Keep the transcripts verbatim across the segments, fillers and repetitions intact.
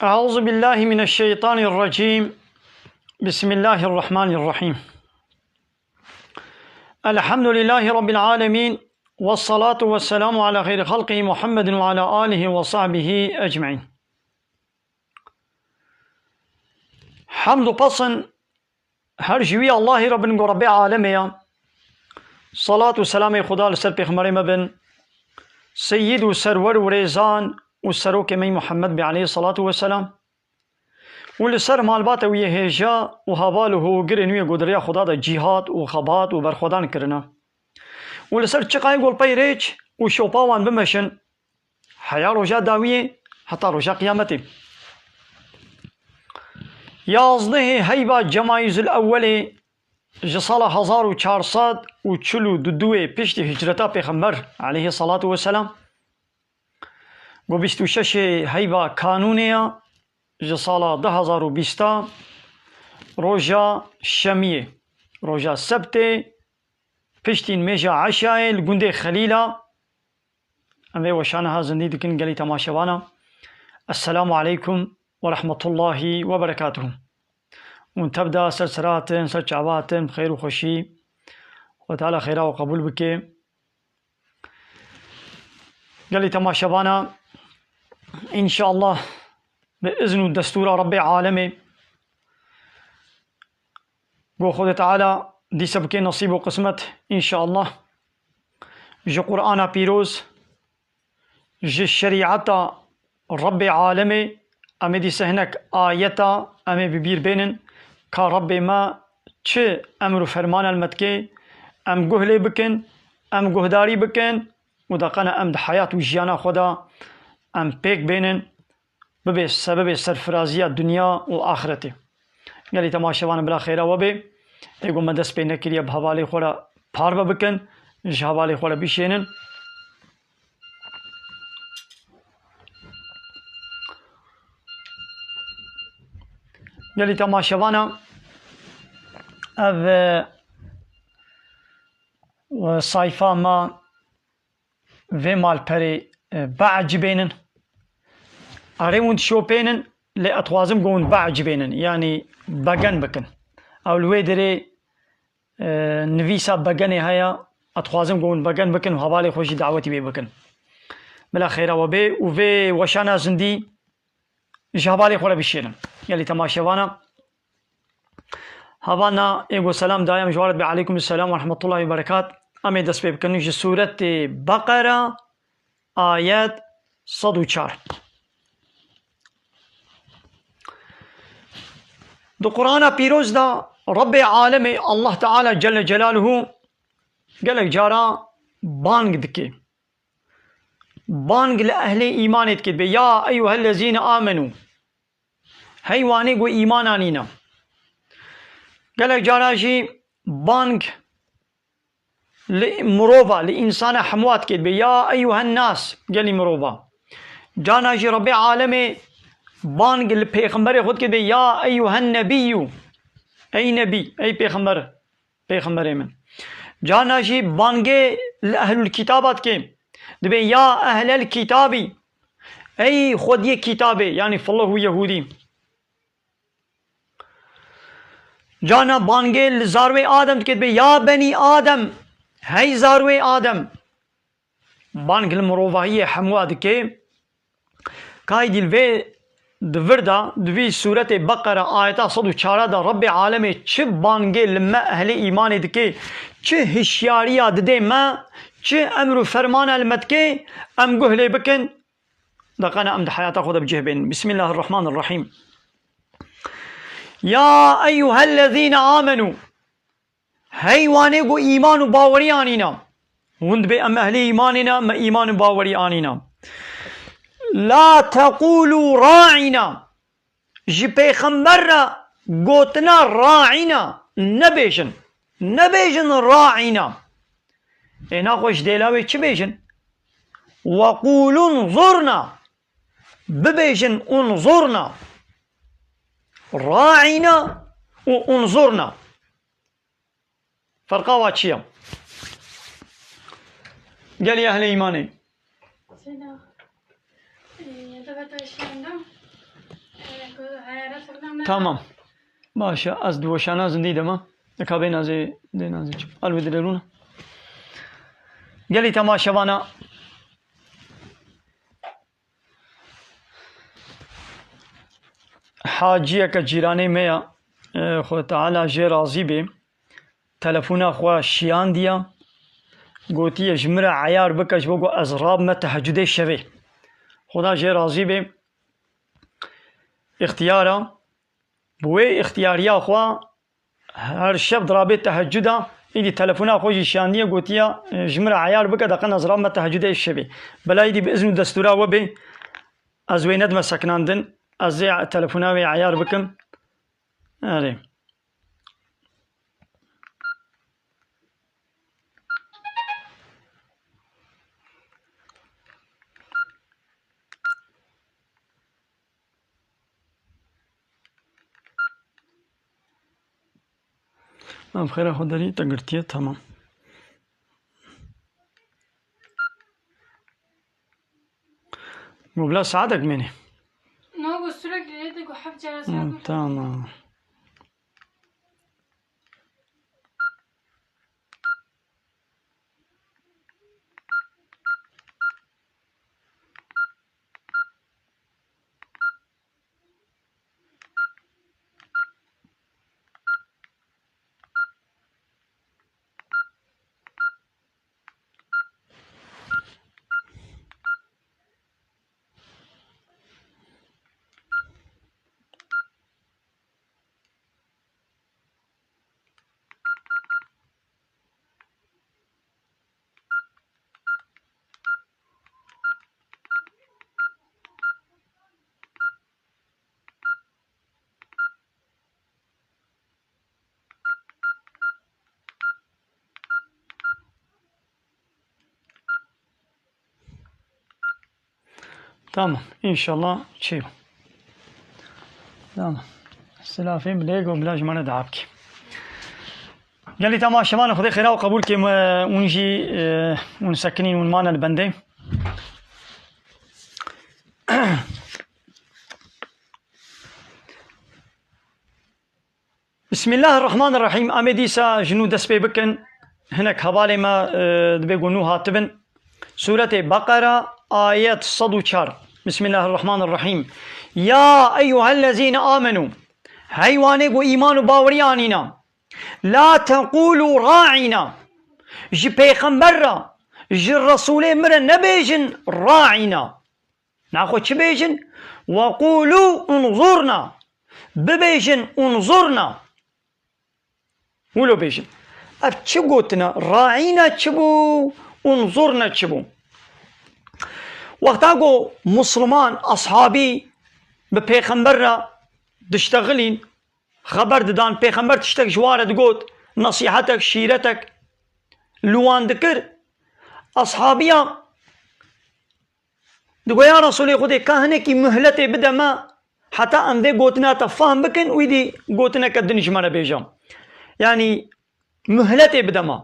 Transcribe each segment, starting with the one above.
أعوذ بالله من الشيطان الرجيم. بسم الله الرحمن الرحيم. الحمد لله رب العالمين. والصلاة والسلام على خير خلقه محمد وعلى آله وصحبه أجمعين. Hemd û pesn her ji wî Allahî re bin, ku Rebbê alemê ya. Salat û selamê Xuda li ser pêxemberê me bin, seyyid û serwer û rêzan û serokê me Muhammed bê aleyhî salatu we selam. Û li ser malbata wî yê hêja û heval û hogirên wî yê ku di rêya Xuda de cîhad û xebat û berxwedan kirine. Û li ser çiqayê ku li pey rêç û şopa wan bimeşin, heya roja dawiyê heta roja qiyametê. Yazdehê heyva Cemayîzul Ewwelê ji sala hezar û çar sed û çil û du piştî hicreta Pêxember aleyhî salatu we selam, ku bîst û şeşê heyva kanûnê ya, ji sala du hezar û bîst a, roja şemiyê, roja sebtê, piştî nimêja eşayê li gundê Xelîla, em vê weşana ha zindî dikin gelî temaşevana. Esselamu aleykum ve rahmetullahi ve berekatuhu. Hûn tev de ser sera hatin, ser çava hatin, bi xêr û xweşî. Xwe Teala xêra we qebûl bike. Gelî temaşevana, înşallah bi izn û destûra Rebbê alemê, ku Xwedê Teala dîse bike nesîb û qismet, înşallah, ji Qur'ana Pîroz, ji şerîeta Rebbê alemê, em ê dîse hinek ayeta em ê bi bîr bênin, ka Rebbê me çi emr û fermana li me dike, em guh lê bikin, em guhdarî bikin û deqene em di heyat û jiyana xwe de em pêk bênin, bibe sebebê serfiraziya dinya û axretê. Gelî temaşevan bila xêra we bê. Ê ku me dest pê nekiriye, bi hevalê xwe re parve bikin, ji hevalê xwe re bişênin. Gelî temaşevana, ev, e, sayfa ma vê malperê, e, biecibênin. Erê hûn dişopênin, lê ez dixwazim ku hûn biecibênin, yanî begen bikin. Ew li wê derê, e, nivîsa begenê heye, ez dixwazim ku hûn begen bikin û hevalê xwe jî dawetî wê bikin. Bila xêra we bê û vê weşana zindî ji hevalê xwe re bişênin. Gelî temaşevana. Hevalna ê ku selam dayem ji we re dibe, aleykum selam ve rahmetullahi ve berekat. Em ê dest pê bikin ji Sûretê Beqera, ayet sed û çar. Di Qur'ana Pîroz de Rebbê alemê Allah Teala Celle Celaluhu gelek cara bang dike. Bang li ehlê îmanê dike, dibê, "Ya eyyuhellezîne amenû." Hey wanê ku îman anîne. Gelek cara jî bang li mirova, li însana hemû dike, dibê, "Ya eyyuhen nas", gelî mirova. Carna jî Rebbê alemê bang li pêxemberê xwe dike, dibê, "Ya eyyuhen nebiyyû", ey nebî, ey pêxember. Pêxemberê min. Carna jî bangê li ehlul kitaba dike. Dibê ya ehlel kitabî. Ey xwediyê kitabê, yanî filih û yehûdî. Carna bangê li zarwê Adem dike, dibê ya benî Adem, hey zarwê Adem. Bang li mirovahiyê hemû dike. Kaydî li vê di vir de, di vî sûretê Beqere ayeta sed û çar de Rebbê alemê çi bangê li me ehlê îmanê dike, çi hişyariya didê me, çi emr û fermana li me dike, em guh lê bikin, deqana em di heyata xwe de bi cih bên. Bismillahirrahmanirrahîm. Ya eyyuhellezîne amenû. Hey wanê ku îman û bawerî anîna. Hûn dibê em ehlê îmanê ne, me îman û bawerî anîna. La teqûlû ra'îna. Ji pêxember re gotina ra'îna nebêjin. Nebêjin ra'îna. Ê naxwe ji dêla wê çi bêjin? Weqûlûn zurna. Bibêjin unzurna. Ra'îna û unzurna. Ferqa wa çi ye? Gelî ehlê îmanê. Sena, e, debata şenda, e, ku hayara sırnam ne? Tamam. Baş e, ez di weşana zindî de me. Eka bê nazê, dê nazê çi? Alwê dilê rûna. Gelî temaşevana. Haciyeke cîranê me ya, e, Xwedê Teala jê razî bê, telefona xwe şiyandiya, gotiye, ji min re eyar bike, ji bo ku ez rabime tehecudê şevê. Xweda jê razî bê. Îxtiyara, bi wê îxtiyariya xwe her şev dirabe tehecuda, îdî telefona xwe jî şandiye, gotiya, e, ji min re eyar bike, deqen ez rabime tehecudê şevê. Bela îdî bi izn û destûra we bê, ez wê nedime sekinandin, ez ê telefona wê eyar bikim. Erê. Ev xêra xwe derî te girtiye, tamam. Mobila saetek mênê. No, bu sürekli dedi, bu hep cerasa. Hı, bu. Tamam. Tamam, înşallah çêyo. Tamam. Silafê bilê go bila ji me re dua bike. Gelî temaşevan, Xwedê xêra û qebûl kê me, hûn jî, e, hûn sekinîn, hûn mane li bendê. Bismillahirrahmanirrahîm. Em ê dîsa ji nû dest pê bikin. Hinek hevalê me, e, dibê ku nû hatibin. Sûretê Beqera, ayet sed û çar. Bismillahirrahmanirrahîm. Ya eyyuhellezîne amenû. Hey wanê ku îman û bawerî anîna. La teqûlû ra'îna. Ji pêxember re, ji Resûlê min re nebêjin ra'îna. Naxwe çi bêjin? Weqûlû unzurna. Bibêjin unzurna. Wilo bêjin. Ev çi gotina? Ra'îna çi bû? Unzurna çi bû? Wexta ku Musliman, ashabî bi pêxember re diştexilîn, xeber didan, pêxember tiştek ji wan re digot, nesîhetek, şîretek li wan dikir, ashabiya digot, ya Resûlê Xwedê, ka hinekî muhletê bide me, heta em vê gotina te fehm bikin û îdî gotineke din ji me re bêje. Yanî muhletê bide me.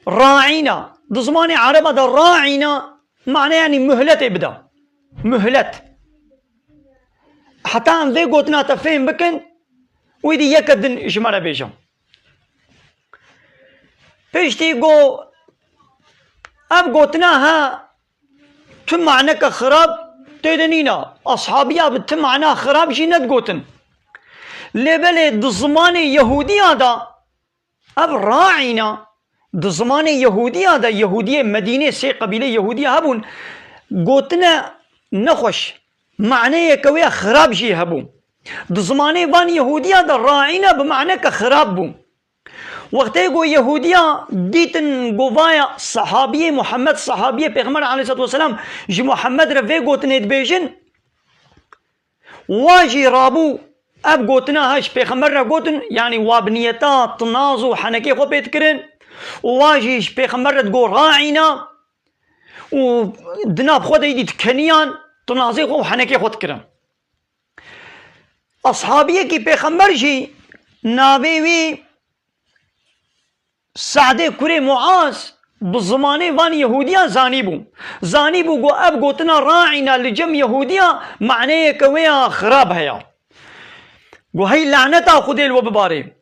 Ra'îna. Di zimanê ereba de ra'îna mane yanî muhletê bide. Muhlet. Heta em vê gotina te fêm bikin, wî dî yeke din ji me re bêje. Piştî got, ev gotina he tu maneke xirab tê de nîne. Ashabiya bi tu mana xirab jî nedigotin. Lê belê di zimanê Yehûdiya de ev ra'îna, di zimanê Yehûdiya de, Yehûdiyê Medînê, sê qebîlê Yehûdiya hebûn, gotine nexweş, maneyeke wê ya xirab jî hebû. Di zimanê van Yehûdiya de ra'îna bi maneke xirab bû. Wextê ku Yehûdiya dîtin ku vaya sehabiyê Muhammed, sehabiyê Pêxember aleyhissalatu vesselam ji Muhammed re vê gotinê dibêjin, wa jî rabû ev gotina ha ji Pêxember re gotin, yanî wa bi niyeta tinaz û henekê xwe pê dikirin, û wa jî ji Pêxember re digot ra'îna û di nav xwe de êdî dikeniyan, tinazê xwe û henekê xwe dikirin. Ashabiyekî Pêxember jî navê wî Se'dê kurê Muaz bi zimanê van Yehûdiyan zanîbû. Zanîbû ku ev gotina ra'îna li cem Yehûdiya maneyeke wê ya xirab heye. Got, hey laneta Xwedê li we bibarê.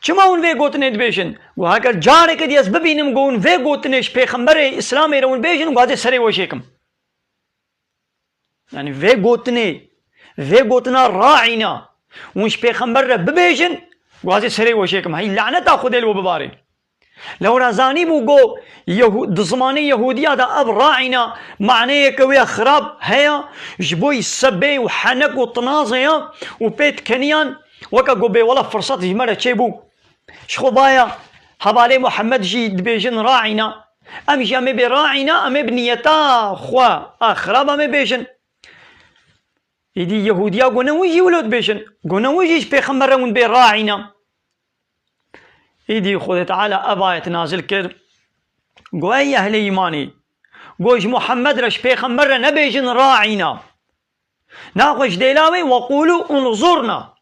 Çima hûn vê gotinê dibêjin? Got, heger careke dî ez bibînim ku hûn vê gotinê ji pêxemberê Îslamê re hûn bêjin, got, ez ê serê we jêkim. Yanî vê gotinê, vê gotina ra'îna, hûn ji pêxember re bibêjin, got, ez ê serê we jêkim. Hey laneta Xwedê li we bibarê. Lewra zanîbû ku Yehu-, di zimanê Yehûdiya de ev ra'îna maneyeke wê ya xirab heye, ji bo sebê û henek û tinazê ya û pê dikeniyan, weke ku bê wela firsat ji me re çêbû. Ji xwe vaya hevalê Muhammed jî dibêjin ra'îna. Em jî em ê bê ra'îna, em ê bi niyeta xwe a xirab em ê bêjin. Êdî Yehûdiya gone wî jî wilo dibêjin. Gone wî jî ji pêxember re hûn bê ra'îna. Êdî Xwedê Teala ev ayet nazil kir. Go ey ehlê îmanê. Go ji Muhammed re ji pêxember re nebêjin ra'îna. Naxwe ji dêla wê weqûlû unzurna.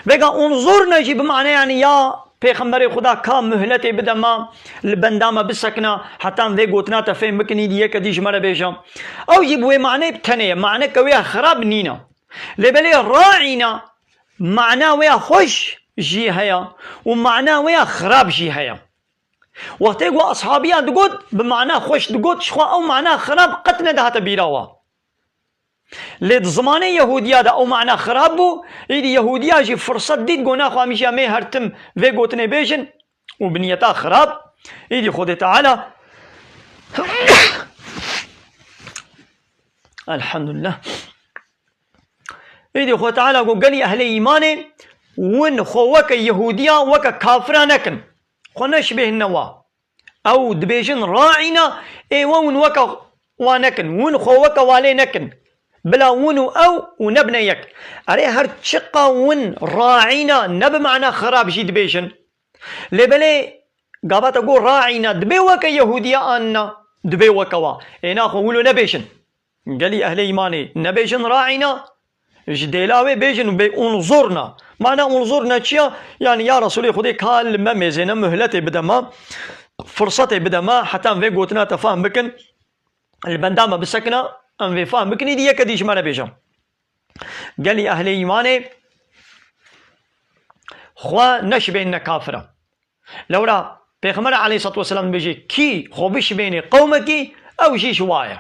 Vêga unzurna jî bi mane yanî ya pêxemberê Xuda ka muhletê bide me, li benda me bisekina, heta em vê gotina te fêm bikin, îdî yeke dî ji me re bêje. Ew jî bi wê maneyê bi tenê ye, maneke wê ya xirab nîne. Lê belê ra'îna, mana wê ya xweş jî heye û mana wê ya xirab jî heye. Wextê ku ashabiya digot, bi mana xweş digot, ji xwe ew mana xirab qet nedihate bîra we. Lê di zimanê Yehûdiya de ew mana xirab bû, îdî Yehûdiya jî firset dît, got, naxwe em jî em ê her tim vê gotinê bêjin û bi niyeta xirab, îdî Xwedê Teala Elhamdülillah. Îdî Xwedê Teala got, gelî ehlê îmanê, win xwe weke Yehûdiya, weke kafira nekin. Xwe neşibêhne wa. Ew dibêjin ra'îna, ê we win weke wa nekin. Win xwe weke wa lê nekin. Bila win û ew û nebine yek. Erê her çiqa win ra'îna ne bi mana xirab jî dibêjin. Lê belê gava te got ra'îna, dibê weke Yehûdiya an na? Dibê weke wa. Ê naxwe wilo nebêjin. Gelî ehlê îmanê nebêjin ra'îna, ji dêla wê bêjin bê unzurna. Mana unzurna çi ya? Yanî ya Resûlê Xwedê ka li me mêzêne, muhletê bide me, firsetê bide me, heta em vê gotina te fehm bikin, li benda me bisekina, em vê fehm bikin, îdî yeke dî ji me re bêje. Gelî ehlê îmanê xwe neşibêhne kafira. Lewra Pêxember aleyhissalatu vesselam dibêje, kî xwe bişibênê qewmekî, ew jî ji wa ye.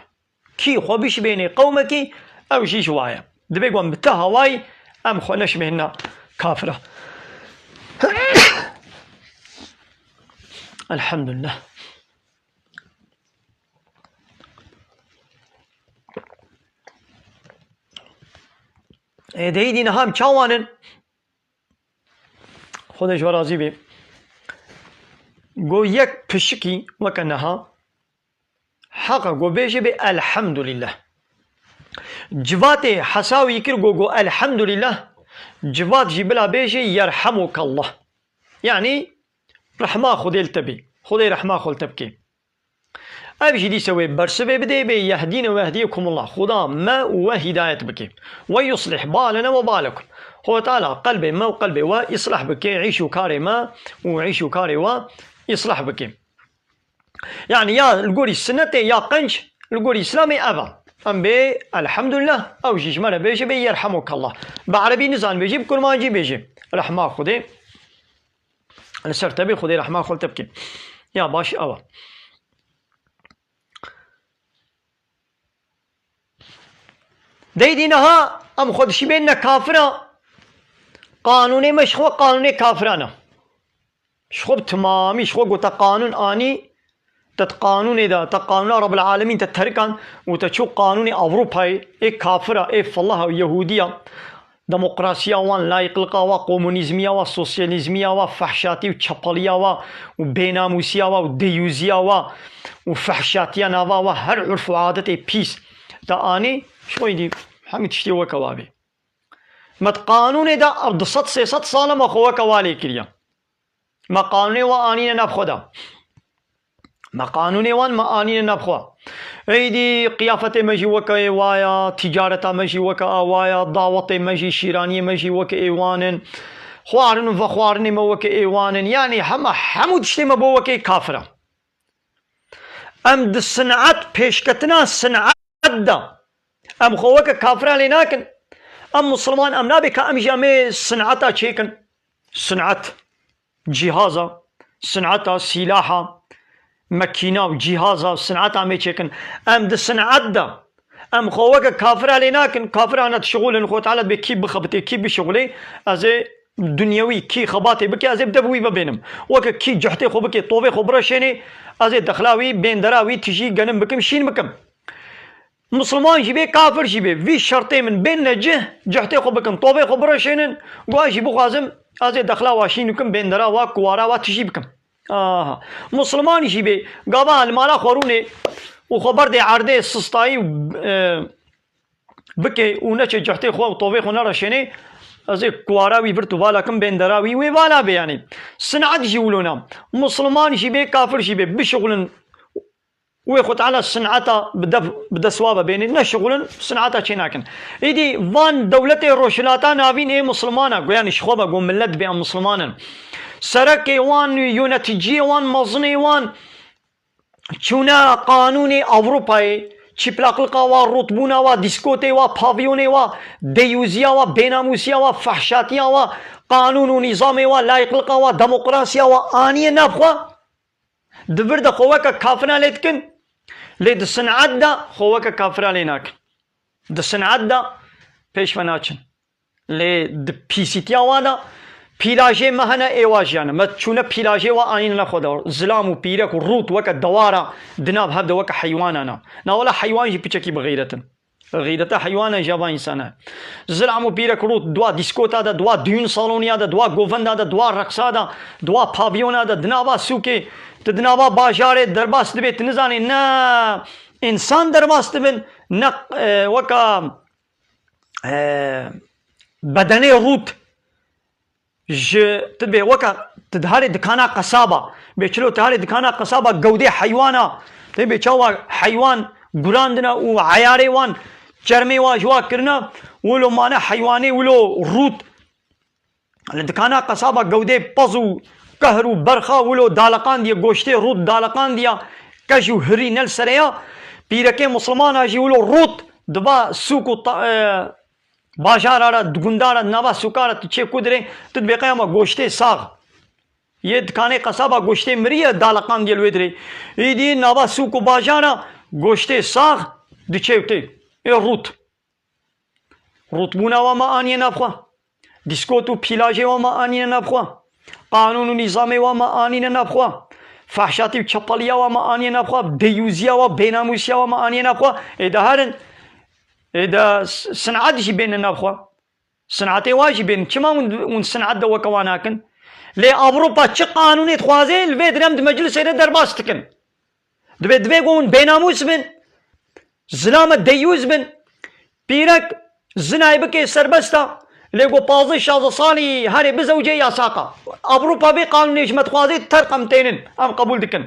Kî xwe bişibênê qewmekî, ew jî ji wa ye. Dibê ku em bi ti hawayî em xwe neşibêhne kafira. Elhamdülillah. Ê, deyî dî niha em çawan in? Xwedê ji we razî bê. Go yek pişikî weke niha. Heqa go bêje bê elhamdulillah. Civatê hesawî kir go, go elhamdulillah. Civat jî bila bêje yerhamukallah. Yanî rehma Xwedê li te bê. Xwedê rehma xwe li te bike. Ev jî dîse wê bersivê bidê, bê yehdîne we yehdiyekumullah. Xuda me û we hîdayet bike. Ve yuslih balene ve balekum. Xwedê Teala qelbê me û qelbê we îslah bike, îş û karê me û îş û karê we îslah bike. Yani ya li gorî sinetê ya qenc li gorî Îslamê ev e. Em bê elhamdulillah, ew jî ji me re bêje bê yerhamukallah. Bi erebî nizan bêjî, bi kurmancî bêjî. Rehma Xwedê. Li ser te bê, Xwedê rehma xwe li te bike. Ya baş ew e. Dey dî niha em xwe dişî bên ne kafira. Qanûnê me ji xwe qanûnê kafiran e. Ji xwe bi timamî, ji xwe gote qanûn anî, te di qanûnê de, te qanûna Rebbil Alemîn te terikan û te çû qanûnê Ewropayê, ê kafira, ê felaha û Yehûdiya. Demokrasiya wan, layîqlika wa, komunîzmiya wa, sosyalîzmiya wa, fehşatî û çepeliya wa û bênamûsiya wa û deyûziya wa û fehşatiya nava wa, her urf û adetê pîs te anî, ji xwe dî hemî tiştê weke wa bê. Me di qanûnê de ev du sed sê sed sal e me xwe weke wa lê kiriye. Me qanûnê wa anîne nav xwe de. Me qanûnê wan me anîne nav xwe. Êdî qiyafetê me jî weke ê wa ya, tîcareta me jî weke a wa ya, dawetê me jî, şîraniyê me jî weke ê wan in. Xwarin û vexwarinê me weke ê wan in. Yanî hema hemû tiştê me bo weke kafir e. Em di sin'et, pêşketina sin'et de em xwe weke kafira lê nakin. Em misilman em nabe ka em jî em ê sin'eta çêkin. Sin'et, cîhaza, sin'eta, sîlaha, mekîna û cîhaza, sin'eta em ê çêkin. Em di sin'et de em xwe weke kafira lê nakin. Kafira ne dişixulin, Xwe Teala dibê kî bixebitê, kî bişixulê, ez ê dunyewî kî xebatê bike, ez ê bi dev wî bibênim. Weke kî cihtê xwe bike, tovê xwe bireşênê, ez ê dexla wî, bêndera wî, tijî genim bikim, şîn bikim. Misilman jî bê, kafir jî bê, vî şertê min bên ne cih, cihtê xwe bikin, tovê xwe bireşênin, guha jî bixwazim, ez ê dexla wa şîn bikim, bêndera wa, kuwara wa, tijî bikim. Aha. Misilman jî bê, gava li mala xwe rûnê û xwe berdê erdê sistayî, e, bike û neçe cihtê xwe û tovê xwe nereşênê, ez ê kuwara wî vir tu vala kim, bêndera wî wê vala bê yanî. Sin'et jî wilo na. Misilman jî bê, kafir jî bê, bişixulin. Wê Xwe Teala sin'eta bi dev, bi dest wa ve bênê, nişixulin, sin'eta çê nakin. Êdî van dewletê Rojhilata Navîn ê misilmana, go yanî ji xwe ve go millet bê em misilman in. Serekê wan, yöneticiyê wan, mezinê wan, çûne qanûnê Ewropayê, çîplaqlika wa, rûtbûna wa, dîskotê wa, pavyonê wa, deyûziya wa, bênamûsiya wa, fehşatiya wa, qanûn û nîzamê wa, layîqlika wa, demokrasiya wa aniye nav xwe, di vir de xwe weke kafira lê dikin, lê di sin'et de xwe weke kafira lê nakin. Di sin'et de pêş ve naçin. Lê di pîsîtiya wan de pîlajê me hene, ê wa jiyane. Me çûne pîlajê wa anîne xwe de. Zilam û pîrek û rût weke dewara di nav hev de weke heywanan e. Na wela heywan jî piçekî bi xîret in. Xîreta heywanan jî ya va însan e. Zilam û pîrek rût di wa dîskota de, di wa düğün saloniya de, di wa govenda de, di wa reqsa de, di wa pavyona de, di nava sûkê, tu di nava bajarê derbas dibê, tu nizanî ne însan derbas dibin, ne, e, weka e, bedenê rût ji, tu dibê weka tu diharê dikana qesaba. Bê çilo tu harê dikana qesaba gewdê heywana. Tê bê çawa heywan gurandina û eyarê wan, çermê wa ji wa kirina, wilo mane heywanê wilo rût. Li dikana qesaba gewdê pez û kehr û berxa wilo daliqandiye, goştê rût daliqandiya, qej û hirî ne li serê ya. Pîrekê misilmana jî wilo rût di va sûk û ta-, e, bajara re, di gunda re, di nava sûka re, tu çê ku dirê, tu dibê qey ama goştê sax. Yê dikanê qesaba goştê mirî ye, daliqandiye li wê dirê. Îdî nava sûk û bajara goştê sax diçê û tê. Ê rût. Rûtbûna wa me aniye nav xwe. Dîskot û pîlajê wa me aniye nav xwe. Qanûn û nîzamê wa me anîne nav xwe. Fehşatî û çepeliya wa me aniye nav xwe. Deyûziya wa, bênamûsiya wa me aniye nav xwe. Ê de herin, ê de s-, sin'et jî bêne nav xwe. Sin'etê wa jî bên. Çima hûn, hûn sin'et de weke wan nakin? Lê Ewropa çi qanûnê dixwaze, li vê direm di meclisê de derbas dikin. Divê, divê ku hûn bênamûs bin, zilame deyûz bin, pîrek zinayê bike serbest e, lê ku pazdeh şazdeh salî herê bizewce yasak e. Ewropa vê qanûnê ji me dixwaze, terq em tênin, em qebûl dikin.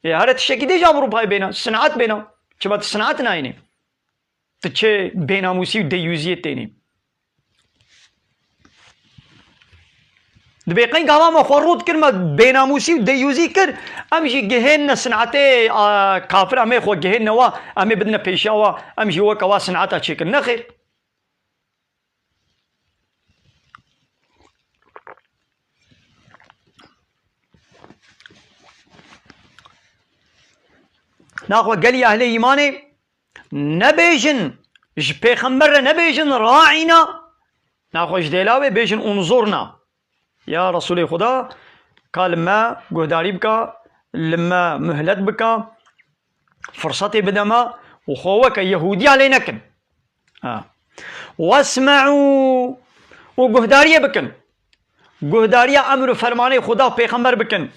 Ê, here tiştekî dê ji Ewropayê bêne, sin'et bêne. Çima tu sin'et nayînî? Tu çi bênamûsî û deyûziyê tênî? Dibê qey gava me xwe rût kir, me bênamûsî û deyûzî kir, em jî gihênine sinetê, a, kafir, em ê xwe gihênine wa, em ê bidine pêşiya wa, em jî weke wa sineta çêkin. Nexêr. Naxwe gelî ehlê îmanê nebêjin, ji pêxember re nebêjin, "Ra'îna." Naxwe ji dêla wê bêjin, "Unzurna." Ya Resûlê Xuda, ka li me guhdarî bika, li me muhlet bika, firsetê bide me û xwe weke Yehûdiya lê nekin. Ha. "Wesme'û", û guhdariyê bikin. Guhdariya emr û fermanê Xuda û pêxember bikin.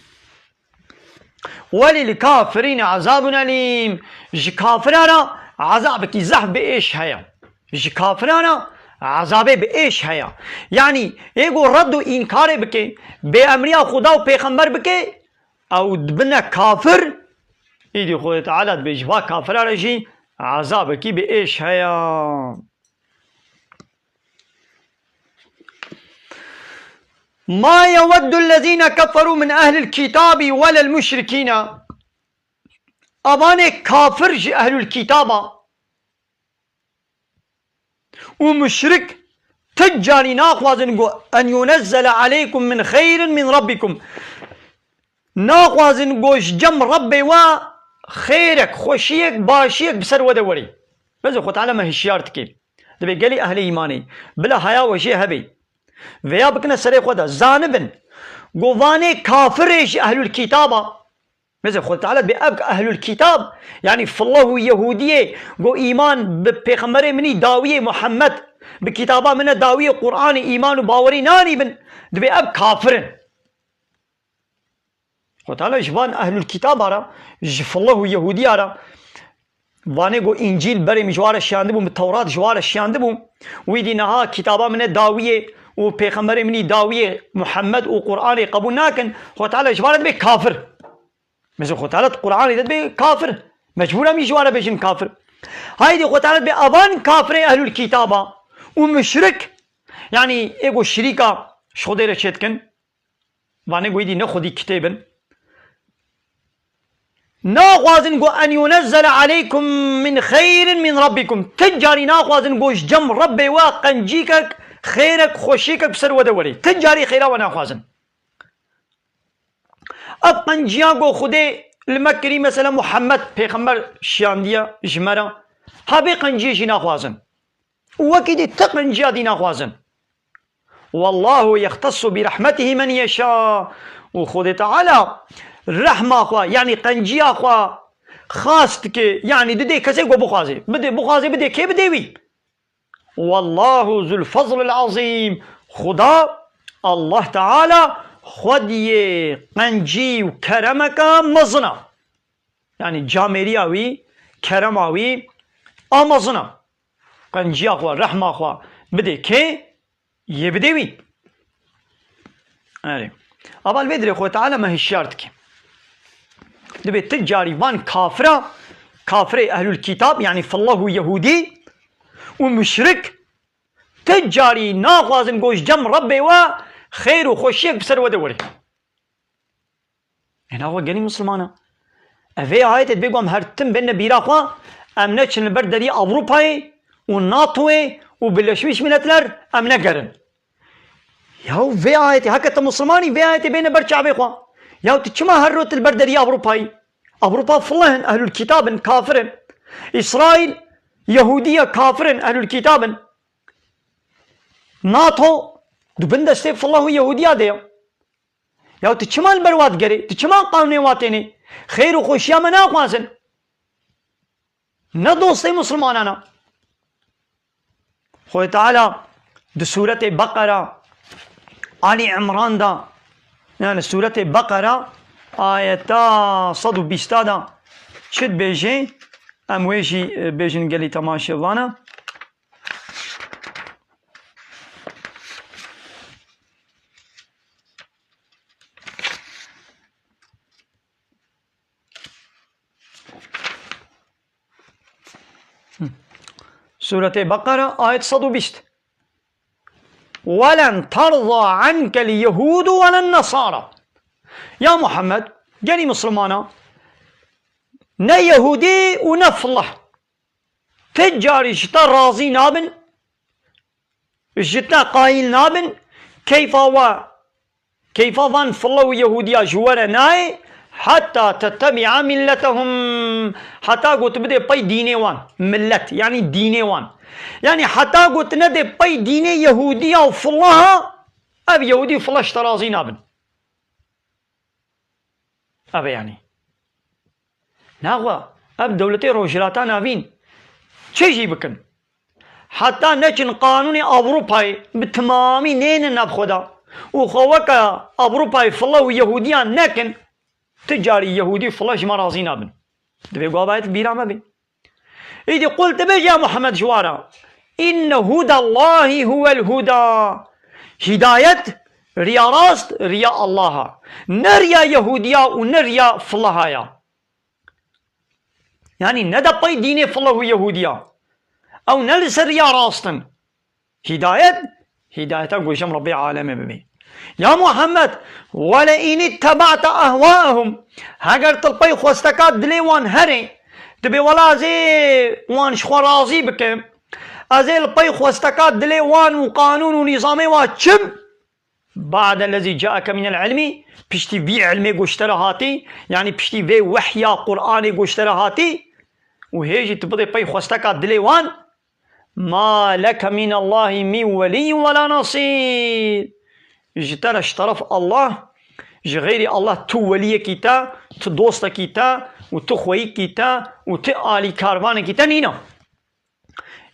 "Welil kafirîne azabun elîm." Ji kafiran re ezabekî zehf bi êş heye. Ji kafiran re ezabê bi êş heye. Yanî ê ku red û înkarê bike, bêemriya Xuda û pêxember bike, ew dibine kafir, îdî Xwedê Teala dibê ji va kafiran re jî ezabekî bi êş heye. "Ma yeweddul lezîne keferû min ehlil kitâbî welel muşrikîne." Avanê kafir ji ehlul kitaba û muşrik ti carî naxwazin ku "en yunezzele aleykum min xeyrin min rabbikum." Naxwazin ku ji cem Rebbê we xêrek, xweşiyek, başiyek bi ser we de werê. Bes Xwe Teala me hişyar dike. Dibê gelî ehlê îmanê bila haya we jê hebe. Vêya bikine serê xwe de. Zanibin ku vanê kafirê ji ehlul kitaba. Mesela Xwedê Teala dibê ev ehlul kitab, yanî fillah û Yehûdiyê, ku îman bi pêxemberê min î dawiyê Muhammed, bi kitaba min e dawiyê Qur'anê îman û bawerî nanî bin, dibê ev kafir in. Xwedê Teala ji van ehlul kitaba re, ji fillah û Yehûdiya re, vanê ku Încîl berê min ji wa re şiyandibû, min Tewrat ji wa re şiyandibû, wî dî niha kitaba min e dawiyê û pêxemberê min î dawiyê Muhammed û Qur'anê qebûl nakin, Xwedê Teala ji van re dibê kafir. Mesela Xwedê Teala di Qur'anê de dibê kafir. Mecbûr em jî ji wan re bêjin kafir. Haydî Xwedê Teala dibê avan kafirê ehlul kitaba û muşrik, yanî ê ku şirîka ji Xwedê re çêdikin, vanê ku êdî ne xwedî kitêb in. Naxwazin ku "en yunezzele aleykum min xeyrin min rabbikum." Ti carî naxwazin ku ji cem Rebbê we qencîkek, xêrek, xweşiyekek bi ser we de werê. Ti carî xêra we naxwazin. Ev qenciya ku Xwedê li me kirî, mesela Muhammed pêxember şiyandiye ji me re, ha vê qenciyê jî naxwazin. Û wekî dî ti qenciya dî naxwazin. "Wallahu yextesu bi rahmetihi men yeşa." Û Xwedê Teala rehma xwe, yanî qenciya xwe xas dike, yanî didê kesê ku bixwaze. Bidê, bixwaze bidê kê, bidê wî. "Wallahu zul fazlil azîm." Xuda, Allah Teala, xwediyê qencî û keremeke mezin e. Yanî camêriya wî, kerema wî a mezin e. Qenciya xwe, rehma xwe bidê kê? Yê bidê wî. Erê. Ava li vê dirê Xwedê Teala me hişyar dike. Dibê ti carî van kafira, kafirê ehlul kitab, yanî fillah û yehûdî û muşrik, ti carî naxwazin ku ji cem Rebbê we xêr û xweşiyek bi ser we de werê. Êna xwe gelî misilmana. Ev vê ayetê dibê ku em her tim bêne bîra xwe, em neçin li ber deriyê Ewropayê û NATOyê û Birleşmiş Milletler, em negerin. Yaw vê ayetê, heke te misilmanî, vê ayetê bêne ber çavê xwe. Yaw tu çima her rot li ber deriyê Ewropayê? Ewropa fillah in, ehlul kitab in, kafir in. Îsraîl, Yehûdiye, kafir in, ehlul kitab in. NATO, di bin destê fillah û Yehûdiya de ye. Ya tu çima li ber wa digerê? Tu çima qanûnê wa tênê? Xêr û xweşiya me naxwazin. Ne dostê misilmanan e. Xwedê Teala di sûretê Beqera, Alî Imran da, yani sûretê Beqera, ayeta sed û bîsta da çi dibêje? Em wê jî, e, bêjin gelî temaşevana. Sûretê Beqera, ayet sed û bîst. Welen terza ankel yehudu welen nesara. Ya Muhammed, gelî Mislimana, ne Yehudî û ne Fillah. Ti carî ji te razî nabin, ji te qayîl nabin, keyfa we, keyfa van Fillah û Yehudiya ji we re nayê, heta tettebi'a milletehum, heta ku tu bidê pey dînê wan, millet, yanî dînê wan. Yanî heta ku tu nedê pey dînê Yehudiya û Fillaha, ev Yehudî û Fillah ji te razî nabin. Ev e yanî. Naxwe, ev dewletê Rojhilata Navîn çi jî bikin? Heta neçin qanûnê Ewropayê bi timamî nênin nav xwe de û xwe weke Ewropayê Fillah û Yehudiyan nekin, ti carî Yehudî û Fillah ji me razî nabin. Divê ku ava yê bîra me bê. Îdî qul tu bêje ya Muhammed ji wan re, inne hudallahî huwel huda. Hîdayet, riya rast, riya Allah a. Ne riya Yehudiya û ne riya Fillaha ya. Yanî ne de pey dînê Fillah û Yehudiya. Ew ne li ser riya rast in. Hîdayet, hîdayeta ku ji em Rebbê alemê bibê. Ya Muhammed, wele in ittebe'te ehwaehum, heger tu li pey xwesteka dilê wan herê, tu bê wela ez ê wan ji xwe razî bikim, ez ê li pey xwesteka dilê wan û qanûn û nîzamê wan çim, ba'de lezî ca'eke minel ilmî, piştî vî ilmê ku ji te re hatî, yanî piştî vê wehya Qur'anê ku ji te re hatî, û hê jî tu bidê pey xwesteka dilê wan, ma leke minallahî min weliyyin wela nasîr. Ji te re ji teref Allah, ji xeyrî Allah tu weliyekî te, tu dostekî te û tu xweyîkî te û tu alîkarvanekî te nîne.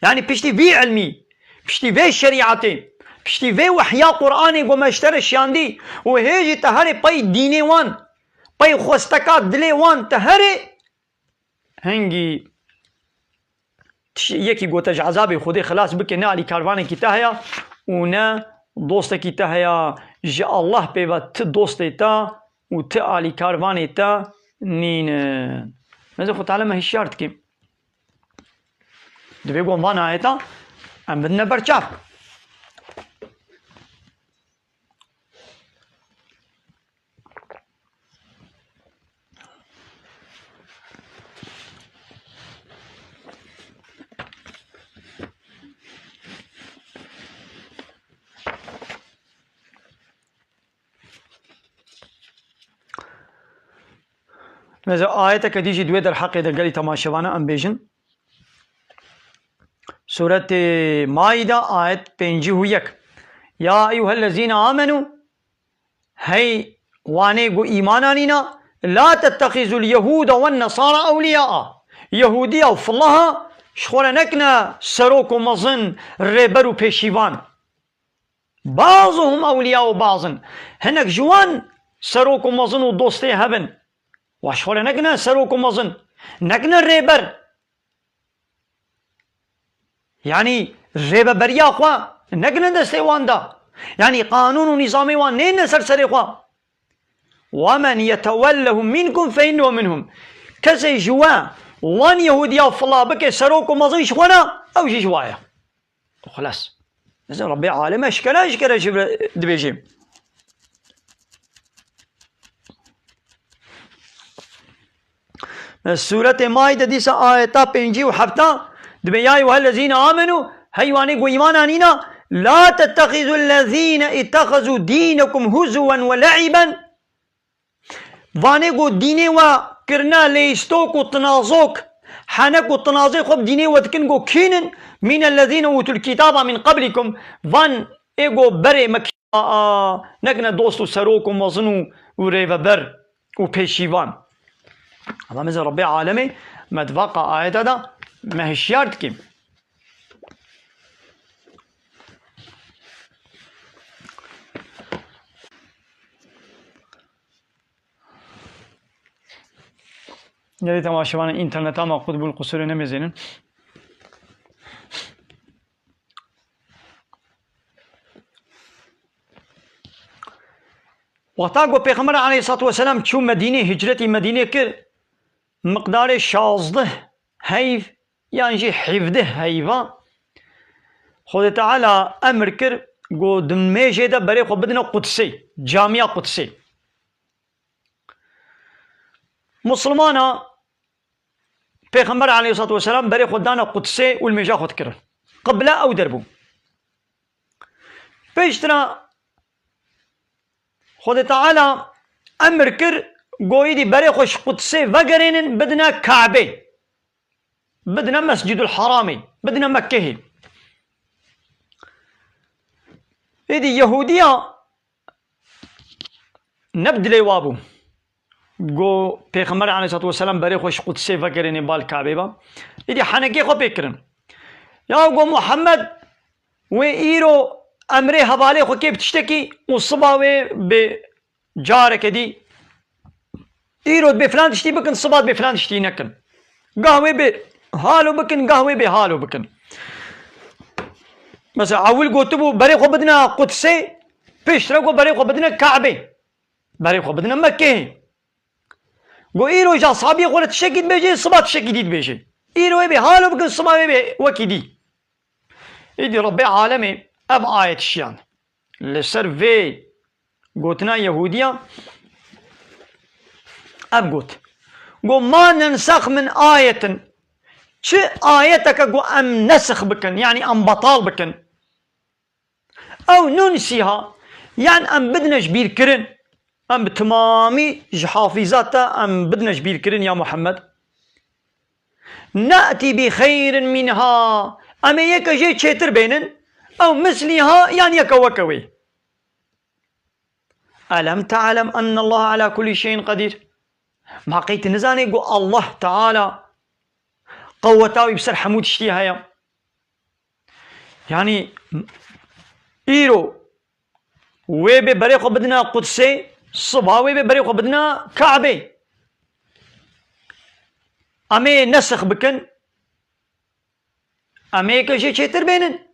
Yanî piştî vî ilmî, piştî vê şerîetê, piştî vê wehya Qur'anê ku me ji te re şiyandî û hê jî te herê pey dînê wan, pey xwesteka dilê wan te herê, hingî tiş-, yekî ku te ji ezabê Xwedê xilas bike, ne alîkarvanekî te heye û ne dostekî te heye, ji Allah pê ve ti dostê te û ti alîkarvanê te nînin. Meze Xwe Teala me hişyar dike. Divê ku van ayeta em bidine ber çav. Mesela ayeteke dî jî di wê derheqê de gelî temaşevana em bêjin. Sûretê Maîde, ayet pêncî û yek. Ya eyyuhellezîne amenû, hey wanê ku îman anîna, la tettexizul yehûde wen nesara ewliyaa. Yehûdiya û filaha ji xwe re nekine serok û mezin, rêber û pêşîvan. Bazuhum ewliya û bazin. Hinek ji wan serok û mezin û dostê hebin. Wa ji xwe re nekine serok û mezin. Nekine rêber. Yanî rêveberiya xwe nekine destê wan de. Yanî qanûn û nîzamê wan nêne ser serê xwe. "Ve men yetewellehum minkum fe innehu minhum." Kesê ji we wan Yehûdiya fila bike serok û mezin ji xwe re, ew jî ji wa ye. Xilas. Mesela Rebbê alem eşkere eşkere ji dibêjê. Sûretê Maîde dîsa ayeta pêncî û hefta dibe, "Ya eyyuhellezîne amenû", hey wanê ku îman anîna, "la tettexizû lezîne ittexezû dînekum huzuwen ve le'iben." Vanê ku dînê we kirine lêstok û tinazok, henek û tinazê xwe bi dînê we dikin ku kînin, "mînellezîne ûtul kitaba min qablikum", van ê ku berê me kî-, a, a, nekine dost û serok û mezin û, û rêveber û pêşîvan. Ama mesela Rebbê alemê me di vaqa ayeta de me hişyar dikî. Gelê temaşevanên înterneta me qut bûn, qusûrê nemêzênin. Wexta ku Pêxember aleyhissalatu vesselam çû Medînê, hicretî Medînê kir, miqdarê şazdeh heyv yan jî hevdeh heyva Xwedê Teala emir kir, Got, di mêjê de berê xwe bidine Qudsê, camiya Qudsê. Musulmana Pêxember aleyhissalatu vesselam berê xwe dane Qudsê û li mêja xwe dikirin. Qibla ew der bû. Pêştira Xwedê Teala emir kir, got, îdî berê xwe ji Qudsê vegerênin, bidine Kabê. Bidine Mescidul Haramê, bidine Mekkehê. Êdî Yehudiya ne bi dilê wa bû. Got, Pêxember aleyhissalatu vesselam berê xwe ji Qudsê vegerêne bal Kabê ba. Êdî henekê xwe pê kirin. Ya got, Muhammed wê îro emrê hevalê xwe kê bi tiştekî û siba wê bê careke dî. Îro dibê filan tiştî bikin, siba dibê filan tiştî nekin. Gah wê bê halo bikin, gah wê bê halo bikin. Mesela ewil gotibû berê xwe bidine Qudsê, pêştre got berê xwe bidine Kabê. Berê xwe bidine Mekkeyê. Got îro ji ashabiyê xwe re tiştekî dibêje, siba tiştekî dî dibêje. Îro wê bê halo bikin, siba wê bê wekî dî. Îdî Rebbê alemê ev ayet şiyan. Li ser vê gotina Yehûdiya ev got. Got, "Ma nensex min ayetin." Çi ayeteke got em nesix bikin, yanî em betal bikin. Ew nunsiha, yan em bidine ji bîrkirin. Em bi timamî ji hafîza te em bidine ji bîrkirin ya Muhammed. Ne'tî bi xeyrin minha. Em ê yeke jê çêtir bênin. Ew misliha yan yeke weke wê. Elem te'lem ennallaha ala kulli şeyin qedîr. Ma qey tu nizanî ku Allah Teala qeweta wî bi ser hemû tiştî heye? Yanî îro wê bê berê xwe bidine Qudsê, siba wê bê berê xwe bidine Kabê. Em ê nesix bikin, em ê yeke jê çêtir bênin.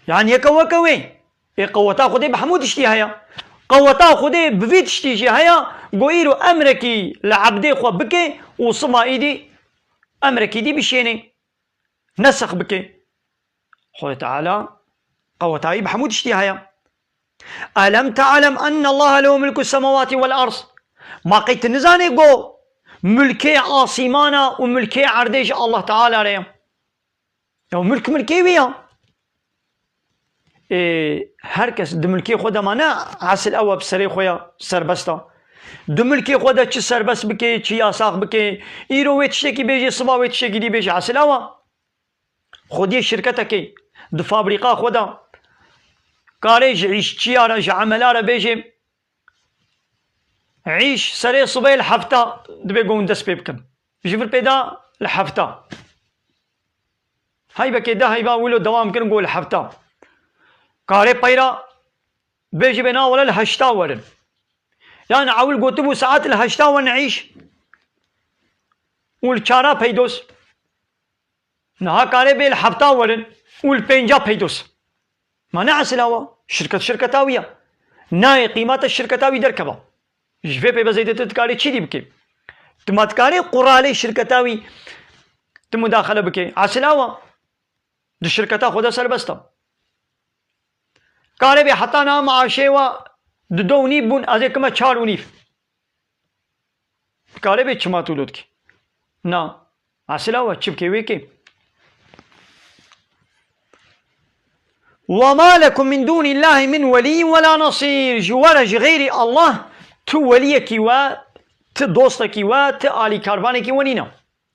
Yanî yeke weke wê. Ê qeweta Xwedê bi hemû tiştî heye. Qeweta Xwedê bi vî tiştî jî heye. Go îro emrekî li ebdê xwe bike û siba îdî emrekî dî bişêne. Nesix bike. Xwedê Teala qewetayî bi hemû tiştî heye. Elem te'lem ennallaha lehu mulku semawati vel ard. Ma qey tu nizanî go mulkê asîmana û mulkê erdê ji Allah Teala re ye? Ya mulk mulkê wî ya. Ê, her kes di mulkê xwe de ma ne esil ew e bi serê xwe ya serbest e. Di mulkê xwe de çi serbest bike, çi yasax bike, îro wê tiştekî bêje, siba wê tiştekî dî bêje, esil ew e. Xwediyê şirketekê di fabrîka xwe de karê ji îşçiya re, ji emela re bêje, îş serê sibê li hefta dibê ku hûn dest pê bikin. Ji vir pê de li hefta. Heybekê de heyba wilo dewam kirin ku li hefta. Karê peyra bêje bê na wele li heşta werin. Yani ewil gotibû saet li heşta werin îş û li çara peydos. Niha karê bê li hefta werin û li pênca peydos. Ma ne esila wa? Şirket şirketa wî ya. Nayê qîmeta şirketa wî derkeva. Ji vê pê be zêdetir dikarê çi dî bike? Tu ma dikarê quralê şirketa wî tu mudaxele bike? Esila wa? Di şirketa xwe de serbest e. Karê bê heta niha maaşê wa di do û nîv bûn, ez ê kime çar û nîv. Karê bê çima tu lo dikî? Na. Esila we çi bikê wê kê? Ve ma lekum min dûnîllahî min welîyyin ve la nasîr. Ji we re ji xeyrî Allah ti weliyekî we, ti dostekî we, ti alîkarvanekî we nîne.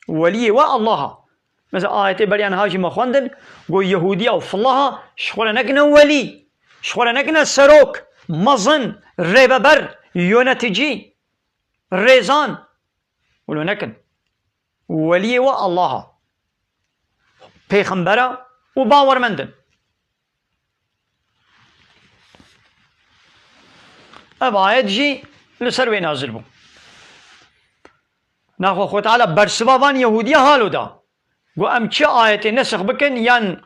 Weliyê we Allah e. Mesela ayetê beriya niha jî me xwendin, got Yehûdiya û filaha ji xwe re nekine welî, ji xwe re nekine serok, mezin, rêveber, yöneticî, rêzan. Wilo nekin. Weliyê we Allah e. Pêxembera û bawermend in. Ev ayet jî li ser wê nazil bû. Naxwe Xwe Teala bersiva van Yehûdiya halo da. Got, em çi ayetê nesix bikin, yan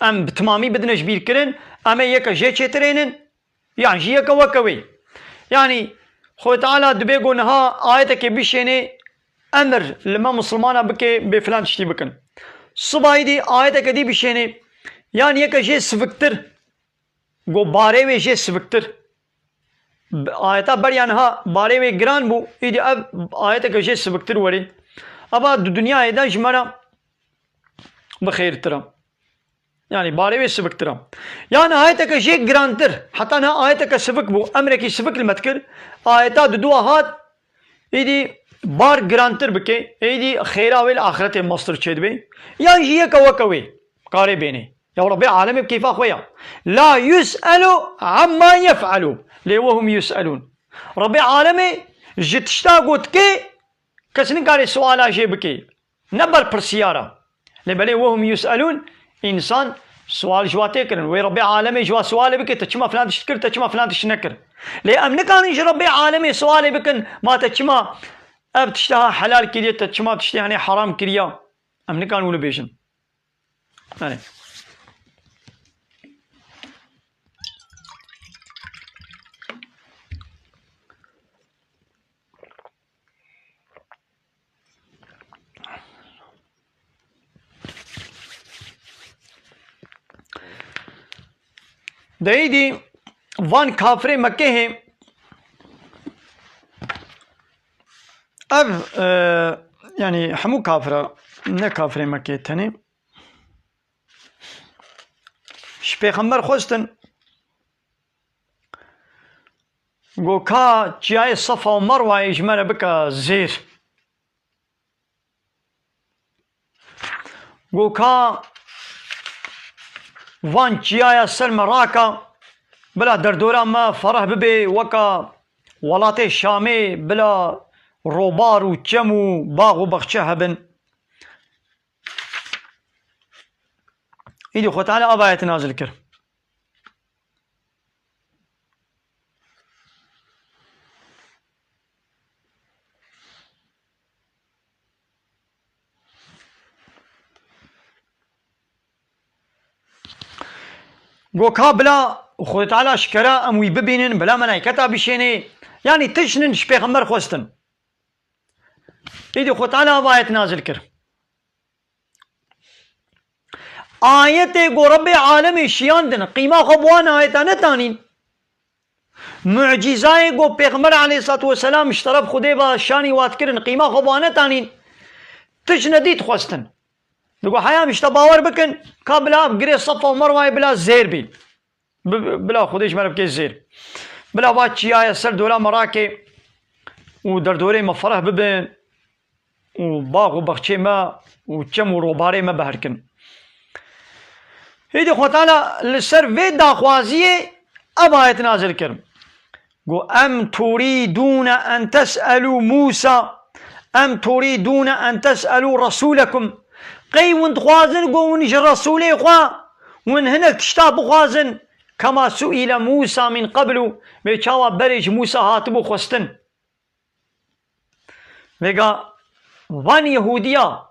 em bi timamî bidine ji bîr kirin, em ê yeke jê çêtirênin, yan jî yeke weke wê. Yanî Xwe Teala dibê got niha ayetekê bişênê, emir li me misilmana bike bê filan tiştî bikin. Sibayî dî ayeteke dî bişênê, yan yeke jê siviktir, Go barê wê jê siviktir. Ayeta beriya niha barê wê giran bû, îdî ev ayeteke jê siviktir werê. Eva di dinyayê de ji me re bi xêrtir e. Yanî barê wê siviktir e. Yan ayeteke jê girantir. Heta niha ayeteke sivik bû. Emrekî sivik li me dikir. Ayeta diduwa hat. Îdî bar girantir bike. Îdî xêra wê li axretê mestir çêdibe. Yan jî yeke weke wê. Karê bênê. Ya Rebbê alemê bi keyfa xwe ya. La yus'elu amma yef'elu. Lê wehum yus'elûn. Rebbê alemê ji tişta ku dike kes nikare suala jê bike. Ne berpirsiyar e. Lê belê wehum yus'elûn, însan sual ji wa tê kirin. Wê Rebbê alemê ji wa sualê bike, te çima filan tişt kir, te çima filan tişt nekir? Lê em nikarin ji Rebbê alemê sualê bikin, ma te çima ev tişta helal kiriye, te çima tiştê henê heram kiriya? Em nikarin wilo bêjin. Belê. Deyîdî van kafirê Mekkehê ev, e, yanî hemû kafira, ne kafirê Mekkehê tenê, ji pêxember xwestin, go ka çiyayê Sefa û Merwayê ji me re bike zêr. Go ka van çiyaya ser me raka, bila derdora me fereh bibe weka welatê Şamê, bila robar û çem û bax û baxçe hebin. Îdî Xwe Teala ev ayet nazil kir. Go ka bila Xwedê Teala şikera em wî bibînin, bila melayketa bişênê. Yanî tişt nin ji pêxember xwestin. Îdî Xwedê Teala ev ayet nazil kir. Ayetê ku Rebbê alemê şiyandin, qîma xwe bi wan ayeta netanîn. Mucîzayê ku Pêxember aleyhissalatu vesselam ji teref Xwedê ve şanî wat kirin, qîma xwe bi wan netanîn. Tişt nedît xwestin. Digo heya em ji te bawer bikin, ka bila girê Sefa û Merwayê bila zêr bî. Bi-, bila Xwedê ji me re bike zêr. Bila va çiyaya ser dora me rake û derdorê me fereh bibin û bax û baxçê me û çem û robarê me beherkin. Hêdî Xwedê Teala li ser vê daxwaziyê ev ayet nazil kir. Got, "Em turidûne en tes'elû Mûsa, em turidûne en tes'elû resûlekum." Qey hûn dixwazin ku hûn ji Resûlê xwe hûn hinek tişta bixwazin, kema su'île Mûsa min qeblu, wê çawa berê ji Mûsa hatibû xwestin. Vêga van Yehûdiya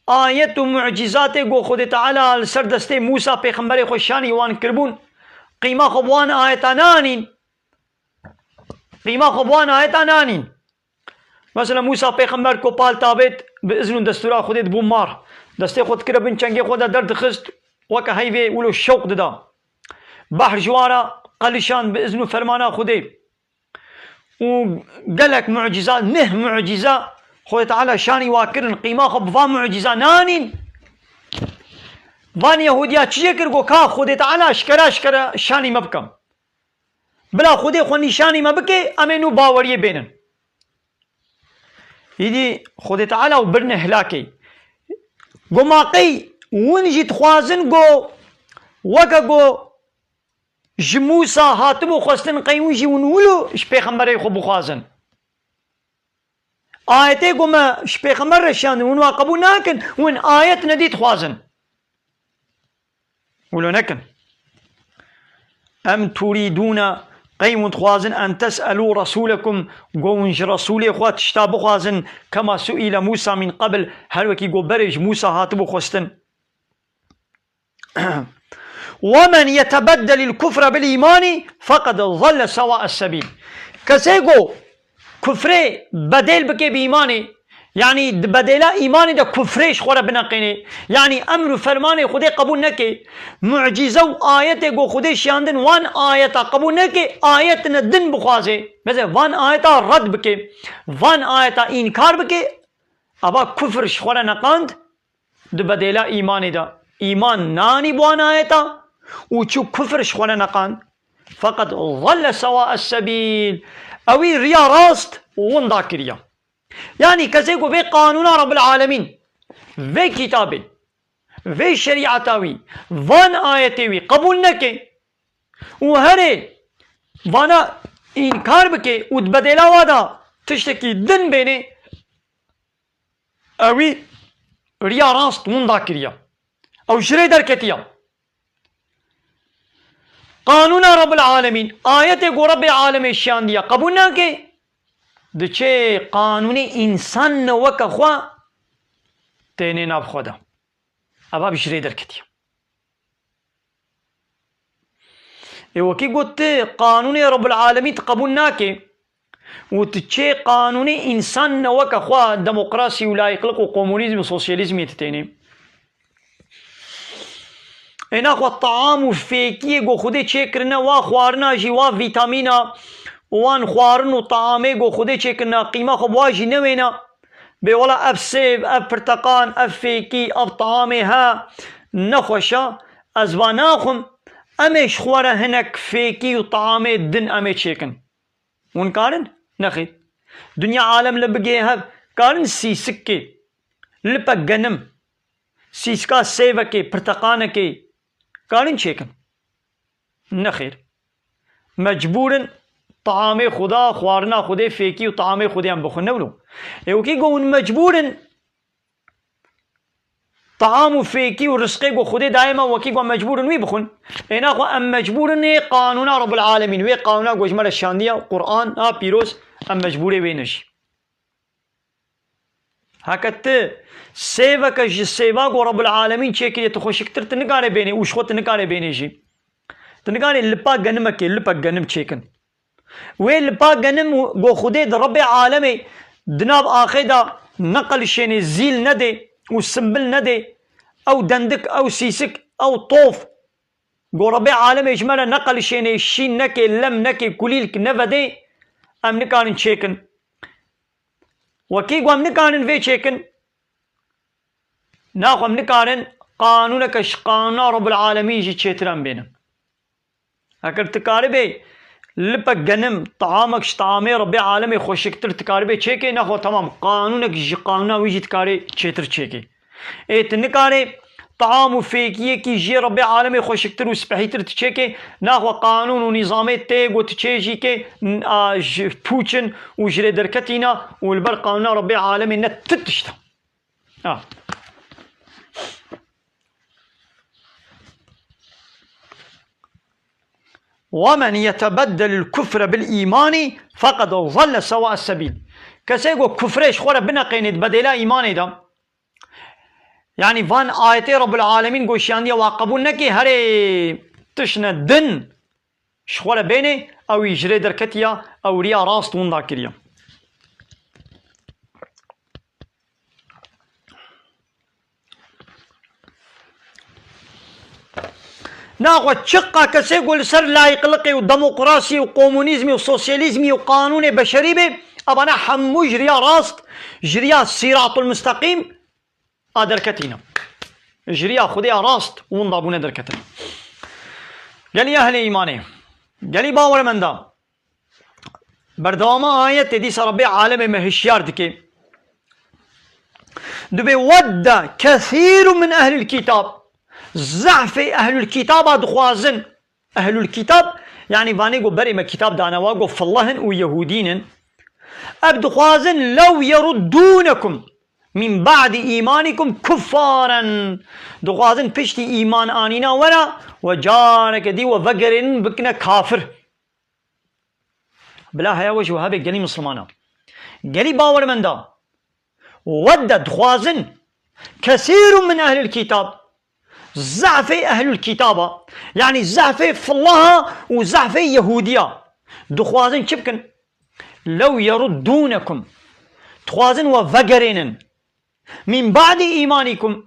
ayet û mucîzatê ku Xwedê Teala li ser destê Mûsa pêxemberê xwe şanî wan kiribûn, qîma xwe bi wan ayeta nanîn. Qîma xwe bi wan ayeta nanîn. Mesela Mûsa pêxember ku pal tabêt bi izn û destûra Xwedê dibû mar. Destê xwe dikire bin çengê xwe de derdixist, weke heyvê wilo şewq dida. Behr ji wan re qelişand bi izn û fermana Xwedê. Û gelek mucîza, neh mucîza Xwedê Teala şanî wa kirin, qîma xwe bi van mucîza nanîn. Van Yehûdiya çi jê kir, got, "Ka Xwedê Teala şikera şikera şanî me bike. Bila Xwedê xwe nîşanî me bike, em ê nû baweriyê bênin." Îdî Xwedê Teala û birine hilakê. Got, "Ma qey hûn jî dixwazin got, weke got, ji Mûsa hatibû xwestin, qey hûn jî hûn wilo ji pêxemberê xwe bixwazin. Ayetê ku me ji pêxember re şiyandin, hûn wa qebûl nakin, hûn ayet nedî dixwazin." Wilo nekin. Em turîdûne, qey hûn dixwazin, en tes'elû resûlekum, ku hûn ji Resûlê xwe tişta bixwazin, kema su'île Mûsa min qebl, her wekî ku berê ji Mûsa hatibû xwestin. "Ve men yetebeddelil kufre bil îmanî feqed zalle sewa'es sebîl." Kesê ku kufrê bedêl bike bi îmanê, Yanî di bedêla îmanê de kufrê ji xwe re bineqênê. Yanî emr û fermanê Xwedê qebûl neke. Mucîze û ayetê ku Xwedê şiyandin wan ayeta qebûl neke, ayetine din bixwaze. Mesela van ayeta red bike. Van ayeta înkar bike. Ava kufr ji xwe re neqand. Di bedêla îmanê de. Îman nanî bi wan ayeta û çû kufr ji xwe re neqand. Feqet zelle sewa es-sebîl. Ewî riya rast winda kiriya. Yanî kesê ku vê qanûna Rabbil Alemîn, vê kitabê, vê şerîeta wî, van ayetê wî qebûl neke û herê vana înkar bike û di bedêla wa da tiştekî din bêne, ewî riya rast winda kiriya. Ew ji rê derketiya. Qanûna Rabbil Alemîn, ayetê ku Rebbê Alemê şiyandiye qebûl nake, diçe qanûnê însan ne weke xwe têne nav xwe de. Eva bi ji rê derketiye. Ê wekî got, tu qanûnê Rabbil Alemîn tu qebûl nake, û tu çê qanûnê însan ne weke xwe demokrasî û layîqlik û komunîzm û sosyalîzmê tu tênê. Ê naxwe taam û fêkiyê ku Xwedê çêkirine, wa xwarina jî, wa vîtamîna, wan xwarin û taamê ku Xwedê çêkirine, qîma xwe bi wa jî newêne. Bê wela ev sêv, ev pirteqan, ev fêkî, ev taamê he nexweş e, ez va naxwim, em ê ji xwe re hinek fêkî û taamê din em ê çêkin. Hûn karin? Nexêr. Dinya alem li bigê hev karin sîsikê, lipek genim, sîska sêvekê, pirteqanekê karin çêkin? Nexêr. Mecbûr in taamê Xuda, xwarina Xwedê, fêkî û taamê Xwedê em bixwin, ne wilo? Ê wekî ku hûn mecbûr in taam û fêkî û rizqê ku Xwedê daye me, wekî ku em mecbûr in wî bixwin. Ê naxwe em mecbûr in ê qanûna Rabbil Alemîn, wê qanûna ku ji me re şandiye, Quran a pîroz, em mecbûrê wê ne jî. Heke tu sêveke ji sêva ku Rabbil Alemîn çêkiriye, tu xweşiktir tu nikarê bênê û ji xwe tu nikarê bênê jî. Tu nikarê lipa genimekê, lipek genim çêkin. Wê lipa genim û ku Xwedê di Rebbê Alemê di nav axê de neqelişênê, zîl nedê û simbil nedê, ew dendik, ew sîsik, ew tof, ku Rebbê Alemê ji me re neqelişênê, şîn nekê, lem nekê, kulîlk nevedê, em nikarin çêkin. Wekî ku em nikarin vê çêkin, naxwe em nikarin qanûneke ji qanûna Rabbil Alemîn jî çêtir em bênin. Eger tu karibê lipek genim, taamek ji taamê Rebbê Alemê xweşiktir tu karibê çêkê, naxwe temam, qanûnek ji qanûna wî jî tu karê çêtir çêkê. Ê tu nikarê taam û fêkiyekî jê Rebbê Alemê xweşiktir û spehîtir tu çêkê, naxwe qanûn û nîzamê tê ku tu çê jî kê, n-, a, ji pûç in û ji rê derketîna û li ber qanûna Rebbê Alemê ne tu tişt e. Ha. وَمَنْ يَتَبَدَّلِ الْكُفْرَ بِالْإِيمَانِ فَقَدْ ضَلَّ سَوَاءَ السَّبِيلِ. Kesê ku kufrê ji xwe re bineqênê di bedêla îmanê de, yanî van ayetê Rabbul Alemîn goşiyandiye wa qebûl nekê, herê tişne din ji xwe re bênê, ew î ji rê derketiya, ew riya rast winda kiriya. Naxwe çiqa kesê ku li ser layîqliqê û demokrasî û komunîzmî û sosyalîzmî û qanûnê beşerî bê, evana hemû ji riya rast, ji riya sîratul musteqîm a derketîne. Ji riya Xwedê ya rast winda bûne derketine. Gelî ehlê îmanê, gelî bawermenda, berdewama ayetê dîsa Rebbê alemê me hişyar dike. Dibê wedde kesîrun min ehlil kîtab. Zehfê ehlul kîtaba dixwazin. Ehlul kîtab, yanî vanê ku berê me kîtab dane wa ku fillahin û yehûdîn in. Ev dixwazin lew yeruddûnekum min ba'di îmanîkum kuffaren. Dixwazin piştî îman anîna we re we careke dî we vegerênin bikine kafir. Bila heya we ji we hebe gelî mislimana. Gelî bawermenda. Wedde dixwazin. Kesîrun min ehlil kîtab. Zehfê ehlul kîtaba. Yanî zehfê fillaha û zehfê yehûdiya. Dixwazin çi bikin? Lew yeruddûnekum. Dixwazin we vegerênin. Min ba'di îmanîkum,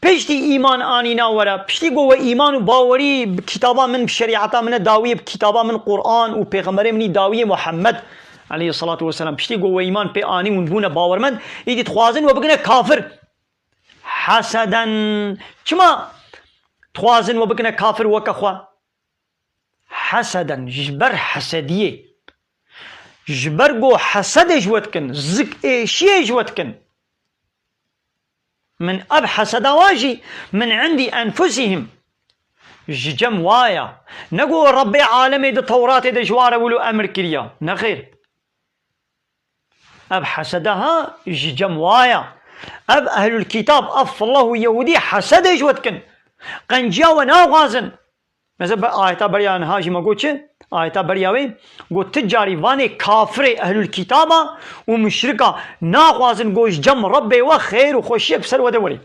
piştî îman anîna we re, piştî ku we îman û bawerî bi kitaba min, bi şerîeta min e dawiyê, bi kitaba min Quran û pêxemberê min î dawiyê Muhammed aleyhissalatu vesselam, piştî ku we îman pê anî û bûne bawermend, îdî dixwazin we bikine kafir. Heseden. Çima dixwazin we bikine kafir weke xwe? Heseden, ji ber hesediyê. Ji ber ku hesedê ji we dikin, zik êşiyê ji we dikin. Min ev heseda wa jî min indî enfusihim. Ji cem wa ya. Ne ku Rebbê alemê di Tewratê de ji wa re wilo emir kiriya. Nexêr. Ev hesede ha ji cem wa ya. Ev ehlul kitab, ev fillah û yehûdî hesedê ji we dikin. Qenciya we naxwazin. Mesela be-, ayeta beriya niha jî me got çi? Ayeta beriya wê got, ti carî vanê kafirê ehlul kitaba û muşrika naxwazin ku ji cem Rebbê we xêr û xweşiyek bi ser we de werê.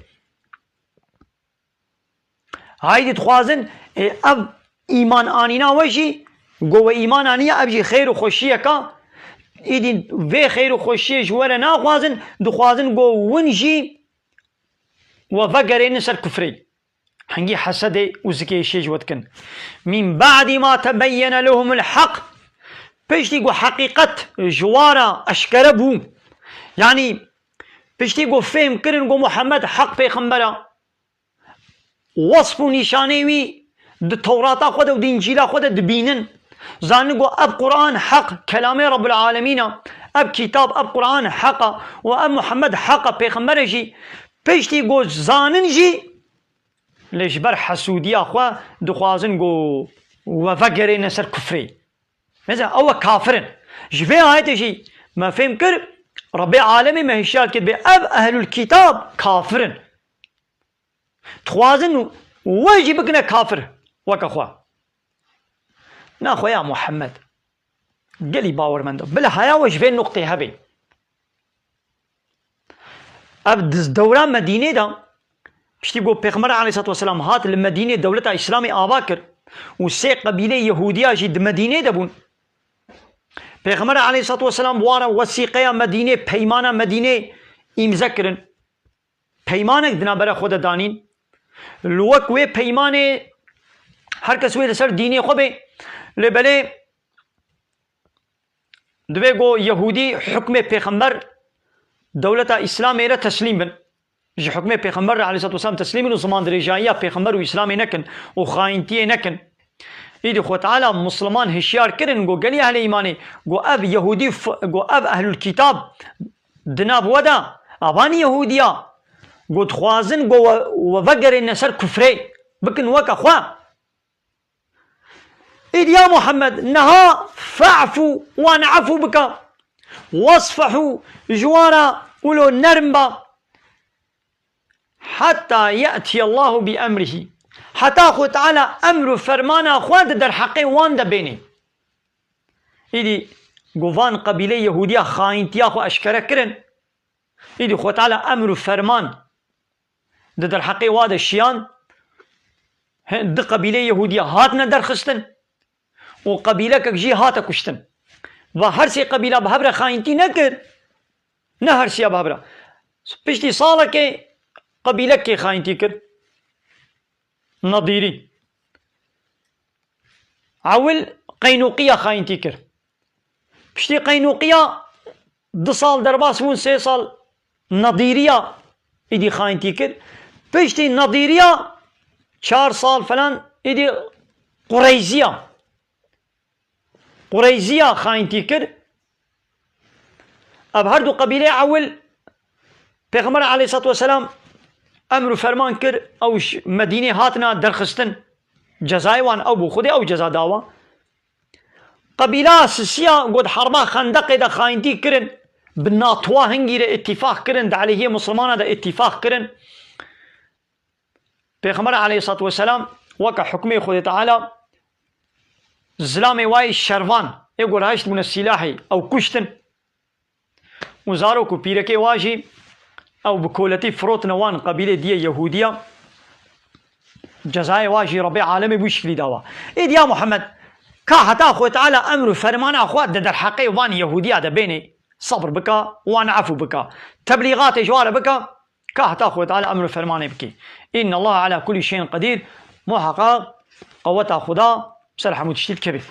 Haydî dixwazin, ê, ev îman anîna we jî, ku we îman aniye, ev jî xêr û xweşiyeka, îdî vê xêr û xweşiyê ji we re naxwazin, dixwazin ku win jî we vegerênin ser kufrê. Hingî hesedê û zikêşiyê ji we dikin. Min ba'di ma tebeyyene lehumul haq. Piştî ku heqîqet ji wa re eşkere bû. Yanî, piştî ku fêm kirin ku Muhammed heq pêxember e, wesf û nîşanê wî di Tewrata xwe de û di Încîla xwe de dibînin. Zanin ku ev Quran heq, kelamê Rebbul Alemîn e, ev kitab, ev Quran heq e û ev Muhammed heq e, pêxember e jî. Piştî ku zanin jî, lê ji ber hesûdiya xwe dixwazin ku we vegerêne ser kufrê. Mesela ew e kafir in. Ji vê ayetê jî me fêm kir, Rebbê alemê me hişyar dikir bê ev ehlul kitab kafir in. Dixwazin we jî bikine kafir weke xwe. Naxwe ya Muhammed. Gelî bawermend e. Bila haya we ji vê nuqtê hebe. Ev di dewra Medînê de, piştî ku Pêxember aleyhissalatu vesselam hat li Medînê dewleta Îslamê ava kir û sê qebîleyê Yehûdiya jî di Medînê de bûn. Pêxember aleyhissalatu vesselam bi wan re wesîqeya Medînê, peymana Medînê îmze kirin. Peymanek di navbera xwe de danîn. Li wek wê peymanê her kes wê li ser dînê xwe bê. Lê belê divê ku Yehûdî hukmê pêxember dewleta Îslamê re teslîm bin. Ji hukmê pêxember re aleyhissalatu vesselam teslîm bin û ziman dirêjayiya pêxember û Îslamê nekin û xayintiyê nekin. Îdî Xwe Teala Musliman hişyar kirin, got, gelî ehlê îmanê, got, ev Yehûdî f-, got, ev ehlul kitab di nav we de, avan Yehûdiya, got, dixwazin, got, we, we vegerêne ser kufrê, bikin weke xwe. Îdî ya Muhammed, niha fe'fû, wan efû bike, wasfehû, ji wan re wilo nerm be. Heta ye'tiyallahu bi emrihî. Heta Xwe Teala emr û fermana xwe di derheqê wan de bênê. Îdî ku van qebîleyê Yehûdiya xayîntiya xwe eşkere kirin, îdî Xwe Teala emr û ferman di derheqê wa de şiyan, he, di qebîleyê Yehûdiya hatine derxistin û qebîlekek jî hate kuştin. Va her sê qebîla bi hev re xayîntî nekir. Ne her siya bi hev re. Piştî salekê qebîlekê xayîntî kir. Nedîrî. Ewil Qeynûqiya xayîntî kir. Piştî Qeynûqiya du sal derbas bûn, sê sal Nedîriya îdî xayîntî kir. Piştî Nedîriya çar sal falan îdî Qureyziya. Qureyziya xayîntî kir. Ev her du qebîleyê ewil Pêxember aleyhissalatu vesselam emr û ferman kir, ew ji Medînê hatina derxistin. Cezayê wan ew bû, Xwedê ew ceza dawa. Qebîla sisiya got herba Xendeqê de xayîntî kirin, bi natuwa hingî re îtîfaq kirin, di aleyhiyê Muslimana de îtîfaq kirin. Pêxember aleyhissalatu vesselam weke hukmê Xwedê Teala zilamê wayî şervan ê ku rahişt bûne sîlahê ew kuştin û zarok û pîrekê wa jî ew bi koletî firotine wan qebîlê diyê Yehûdiya. Cezayê wa jî Rebê alemê bû şiklî dawa. Êdî ya Muhammed, ka heta Xwedê Teala emr û fermana xwe di derheqê wan Yehûdiya de bênê, Sebr bike, wan efû bike. Teblîxatê ji wa re bike, ka heta Xwedê Teala emr û fermanê bike. Înne Allahe ala kulli şeyin qedîr. Muheqeq qeweta Xweda ser hemû tiştî dikeve.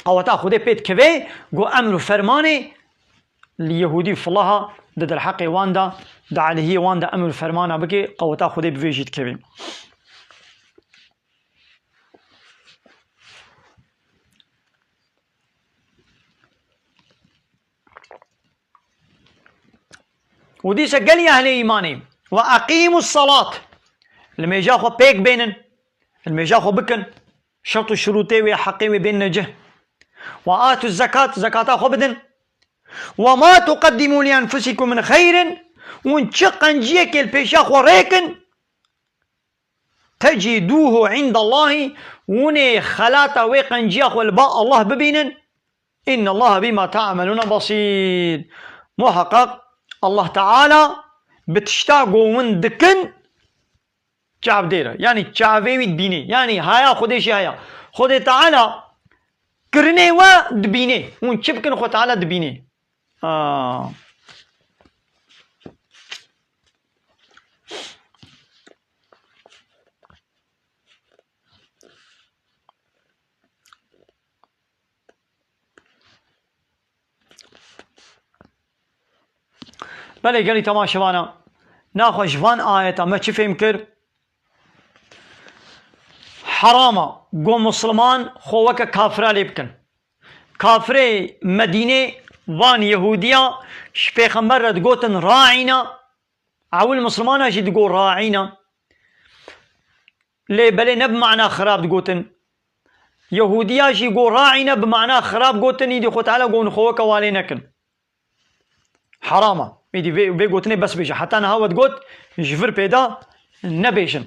Qeweta Xwedê pê dikeve, ku emr û fermanê li Yehûdî û filaha di derheqê wan de, di aleyhiyê wan de emr û fermana bike, qeweta Xwedê bi vê jî dikeve. Û dîsa gelî ehlê îmanê, "Ve eqîmus salat", li mêja xwe pêk bênin, li mêja xwe bikin, şert û şurûtê wê, heqê wê bênine cih. "Ve atuz zekat", zekata xwe bidin. "Ve ma tuqeddimû li enfusikum min xeyrin", hûn çi qenciyekê li pêşa xwe rêkin, "tecidûhu indallahî", hûn ê xelata wê qenciya xwe li ba Allah bibînin. "Innallaha bima ta'melûne basîr." Muheqeq Allah Teala bi tişta ku hûn dikin çavdêr e. Yanî çavê wî dibînê. Yanî haya Xwedê jî haya. Xwedê Teala kirinê we dibînê. Hûn çi bikin Xwedê Teala dibînê. Aa. Belê gelî temaşevana, naxwe ji van ayeta me çi fêm kir? Herama ku Musliman xwe weke kafira lê bikin. Kafirê Medînê van Yehûdiya ji Pêxember re digotin ra'îna, ewil Muslimana jî digo ra'îna. Lê belê ne bi mana xirab digotin. Yehûdiya jî go ra'îne bi mana xirab gotin, îdî Xwe Teala go hûn xwe weke walê nekin. Heram e. Îdî vê, vê gotinê bes bêje. Heta niha we digot, ji vir pêda nebêjin.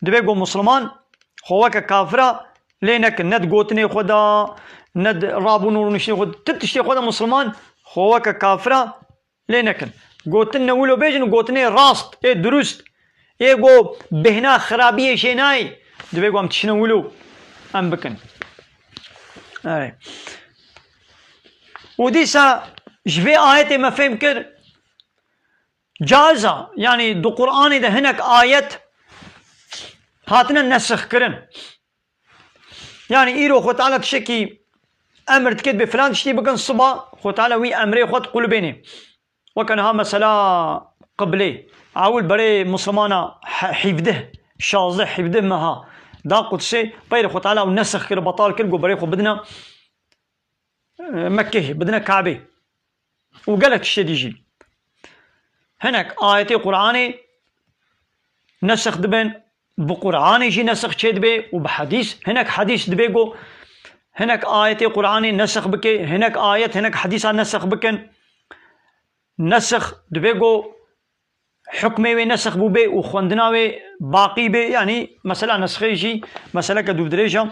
Divê go Musliman xwe weke kafira lê nekin. Ne di gotinê xwe de, ne di rabûn û rûniştê xwe de, ti tiştê xwe de Musliman xwe weke kafira lê nekin. Gotin ne wilo bêjin, gotinê rast, ê durust, ê go bêhna xirabiyê jê nayê, divê ku em tiştine wilo em bikin. Erê. Û dîsa ji vê ayetê me fêm kir, caiza, yanî di Qur'anê de hinek ayet hatine nesix kirin. Yanî îro Xwe Teala tiştekî emir dike, dibê filan tiştî bikin, siba Xwe Teala wî emrê xwe diqulibênê. Weke niha mesela qiblê. Ewil berê Muslimana he-, hevdeh, şazdeh, hevdeh meha da Qudsê, peyre Xwe Teala ew nesix kir, betal kir, got berê xwe bidine, e, Mekkehê, bidine Kabê. Û gelek tiştê dî jî. Hinek ayetê Qur'anê nesix dibin, bi Qur'anê jî nesix çêdibe û bi hedîs, hinek hedîs dibê ku hinek ayetê Qur'anê nesix bike, hinek ayet, hinek hedîsa nesix bikin. Nesix dibê ku hukmê wê nesix bûbe û xwendina wê baqî be, yanî mesela nesxê jî meseleke dûvdirêj e.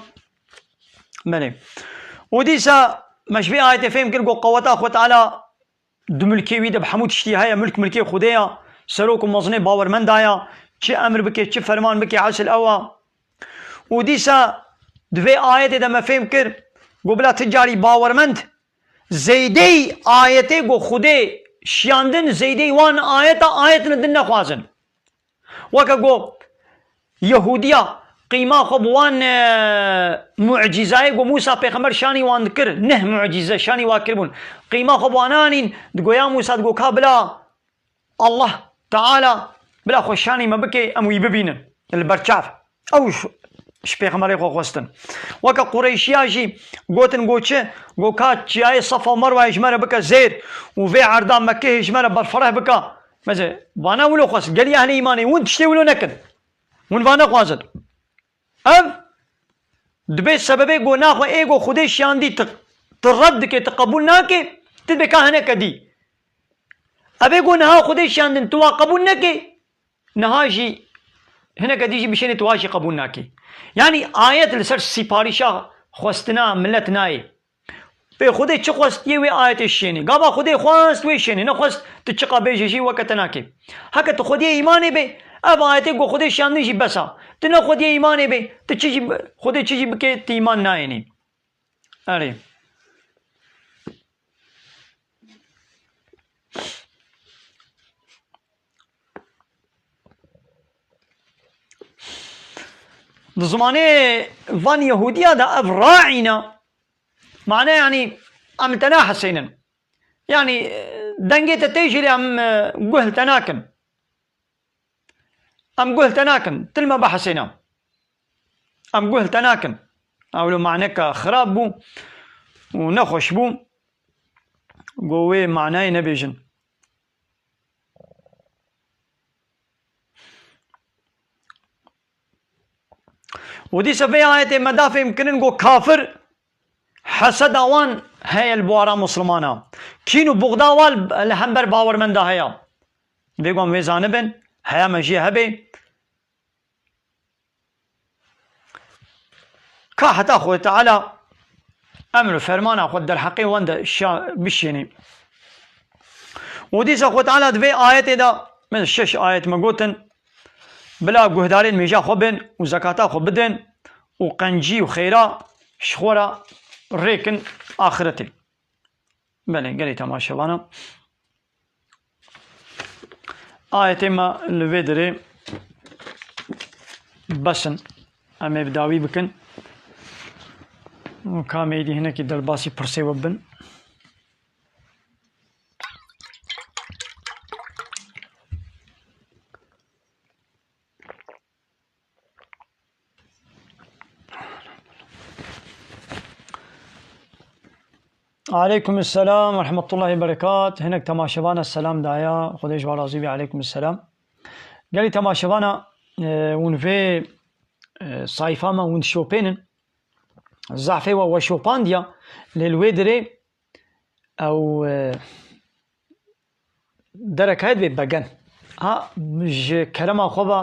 Belê. Û dîsa me ji vê ayetê fêm kir ku qeweta Xwe Teala di milkê wî de bi hemû tiştî heye, milk milkê Xwedê ya, serok û mezinê bawermenda ya, çi emir bike, çi ferman bike, esil ew a. Û dîsa di vê ayetê de me fêm kir ku bila ti carî bawermend, zeydey ayetê ku Xwedê şiyandin, zeydey wan ayeta, ayetine din nexwazin. Weke ku Yehûdiya qîma xwe bi wan, e, mucîzayê ku Mûsa pêxember şanî wan dikir, neh mucîze şanî wa kiribûn. Qîma xwe bi wan anîn, digo ya Mûsa, digo ka bila Allah Teala bila xwe şanî me bike, em wî bibînin li ber çav. Ew ji, ji pêxemberê xwe xwestin. Weke Qureyşiya jî gotin, go çi? Go ka çiyayê Safa û Merwayê ji me re bike zêr û vê erda Mekkehê ji me re berfireh bike. Meze, vana wilo xwest, gelî ehlê îmanê, hûn tiştê wilo nekin. Hûn va nexwazin. Ev dibe sebebê ku naxwe ê ku Xwedê şiyandî tu, tu red dike, tu qebûl nake, tu dibe ka hineke dî. Ev ê ku niha Xwedê şiyandin, tu wa qebûl neke, niha jî hineke dî jî bişêne, tu wa jî qebûl nake. Yanî ayet li ser sîparîşa xwestina milet nayê. Pê Xwedê çi xwest yê wê ayetê şênê. Gava Xwedê xwest wê şênê. Nexwest tu çiqa bêjê jî weke te nake. Heke tu Xwediyê îmanê bê, ev ayetê ku Xwedê şiyandin jî bes a. Tu ne Xwediyê îmanê bê, tu çi jî bi-, Xwedê çi jî bike, tu îman nayênî. Erê. Di zimanê van Yehûdiya de ev ra'îna, mane, yanî, em li te nahesênin. Yanî, dengê te tê jî lê em, e, guh li te nakin. Em guh li te nakin. Tu li me bihesêne. Em guh li te nakin. Ewlo maneka xirab bû û nexweş bû. Go wê manayê nebêjin. Û dîsa vê ayetê me da fêhm kirin ku kafir heseda wan heye li bawara Muslimana. Kîn û buxda wan li hember bawermenda heye. Vê ku em vê zanibin, heya me jê hebe. Ka heta Xwedê Teala emr û fermana xwe derheqê wan de şa-, bişênê. Û dîsa Xwedê Teala di vê ayetê de, min şeş ayet me gotin, bila guhdarên mêja xwe bin û zekata xwe bidin û qencî û xêra ji xwe re rêkin axiretê. Belê, gelê temaşevana. Ayetê me li vê dirê bes in. Em ê bi dawî bikin. Ka me êdî hinekî derbasî pirsê we bibin. Aleykum selam ve rahmetullahi ve berekat. Hinek temaşevana selam daya. Xwedê ji we razî be. Aleykum selam. Gelî temaşevana, e, hûn vê, e, sayfa me hûn şopênin. Zafê we we şopandiya. Lê li wê dirê ew, e, derek heye divê begen. Ha, ji kerema xwe ve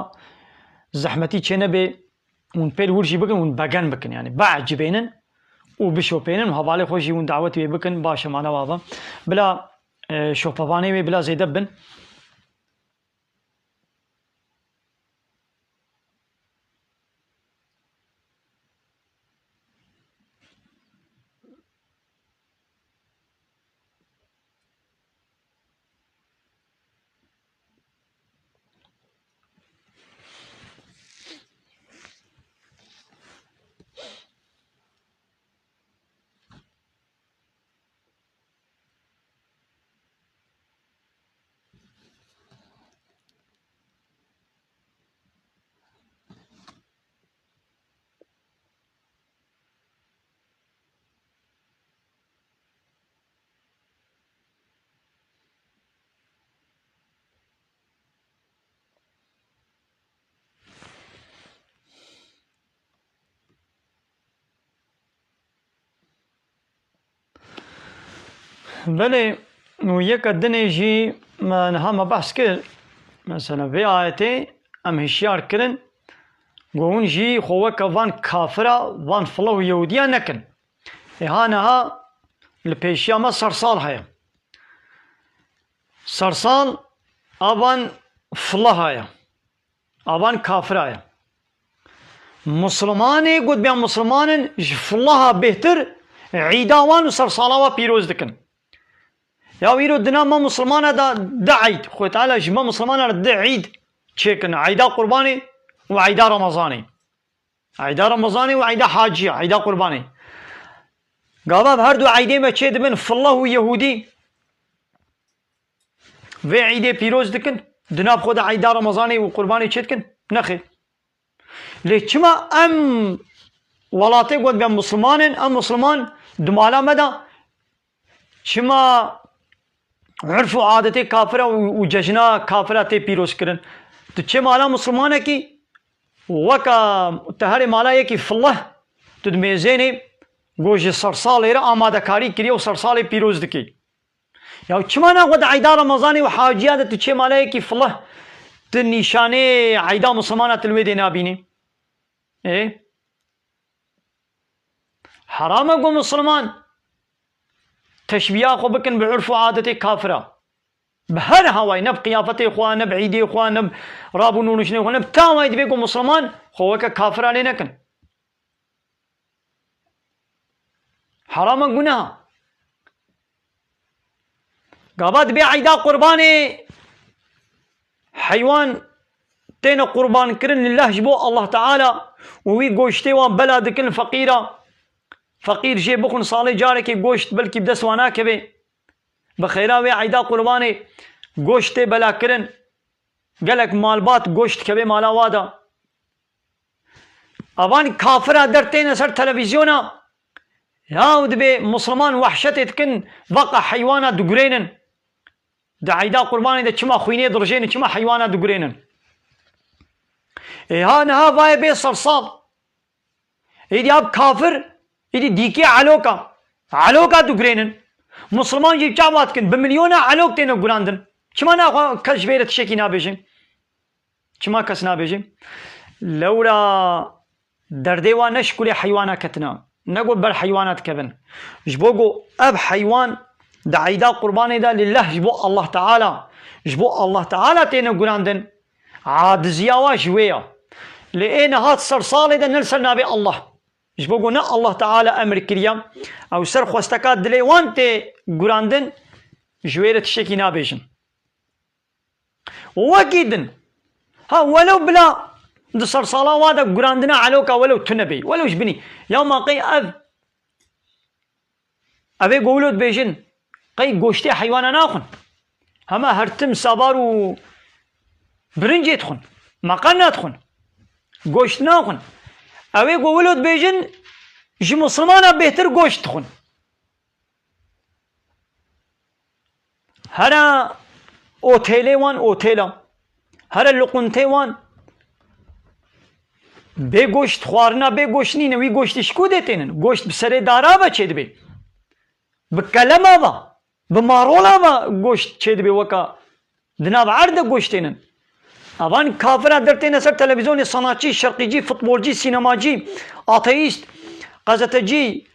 zehmetî çê nebe, hûn pêl wir jî bikin, hûn begen bikin, yanî biecibênin û bişopênin û hevalê xwe jî hûn dawetî wê bikin, baş e, mane wa ve. Bila, e, şopevanê wê bila zêde bin. Belê, û yeka dinê jî me niha me behs kir. Mesela vê ayetê em hişyar kirin, go hûn jî xwe weke van kafira, van fila û Yehûdiya nekin. Ê ha niha li pêşiya me sersal heye. Sersal a van fila heye. A van kafira ye. Muslimanê gotbiya musliman in, ji filaha bêhtir îda wan û sersala wa pîroz dikin. Ya îro di nav me muslimana de di eyd, Xwedê Teala ji me muslimana re di eyd çêkin, eyda Qurbanê û eyda Remezanê. Eyda Remezanê û eyda Haciya, eyda Qurbanê. Gava bi her du eydê me çê dibin, filah û Yehûdî. Vê eydê pîroz dikin, di nav xwe de eyda Remezanê û Qurbanê çê dikin? Nexêr. Lê çima em welatê ku em musliman in, em musliman di mala me de çima urf û adetê kafira û, û cejna kafira tê pîroz kirin? Tu çê mala muslimanekî, weka te herê mala yekî fileh, tu di mêzênê ku ji sersalê re amadekarî kiriye û sersalê pîroz dikî. Ya çima naxwe di eyda Remezanê û Haciya de tu çê mala yekî fileh, tu nîşanê eyda Muslimana tu li wê dê nabînî? Ê? Heram e ku Musliman teşbîha xwe bikin bi urf û adetê kafira. Bi her hawayî, ne bi qiyafetê xwe, ne bi îdê xwe, ne bi rab û nûniştinê xwe, ne bi tawayî divê ku Musliman xwe weke kafira lê nekin. Heram e, gunah. Gava dibê eyda Qurbanê heywan têne qurbankirin lillah ji bo Allah Teala û wî goştê wan bela dikin feqîra. Feqîr jê bixwin salê carekê goşt belkî bi dest wan nakeve. Bi xêra wê eyda qurbanê goşt tê belakirin. Gelek malbat goşt dikeve mala wa de. Evan kafira der têne ser televîzyona. Ya dibê Musliman wehşetê dikin, vaqa heywana digurênin. Di eyda qurbanê de çima xwînê dirijênin, çima heywana digurênin? Ê ha niha vayê bê sersal. Êdî ab kafir, êdî dîkê eloka. Eloka digurênin. Musliman jî çawa dikin? Bi milyona elok têne gurandin. Çima naxwe kes ji vê re tiştekî nabêje? Çima kes nabêje? Lewra derdê wan ne ji kulê heywana ketina, ne ku ber heywana dikevin. Ji bo ku ev heywan di eyda qurbanê de lillah ji bo Allah Teala, ji bo Allah Teala têne gurandin, aciziya wa ji wê ya. Lê ê niha ser salê de ne li ser navê Allah. Ji bo ku ne Allah Teala emir kiriya, ew ser xwesteka dilê wan tê gurandin, ji wê re tiştekî nabêjin. Wekî din. Ha, welew bila di sersala wa de gurandina eloka welew tune bê. Welew ji binî. Ya ma qey ev, ev ê ku wilo dibêjin, qey goştê heywana naxwin? Hema her tim sabar û birincê dixwin. Meqerna dixwin. Goşt naxwin. Ew ê ku wilo dibêjin, ji Muslimana bêhtir goşt dixwin. Here otêlê wan otêla. Here luqintê wan bê goşt, xwarina bê goşt nîne. Wî goştî ji ku dê tênin? Goşt bi serê dara ve çêdibê. Bi kelema ve, bi marola ve goşt çêdibê weka di nav erd de goşt tênin. Evan kafira der têne ser televîzyonê, sanatçî, şerqîcî, futbolcî, sînemacî, ateîst, gazetecî,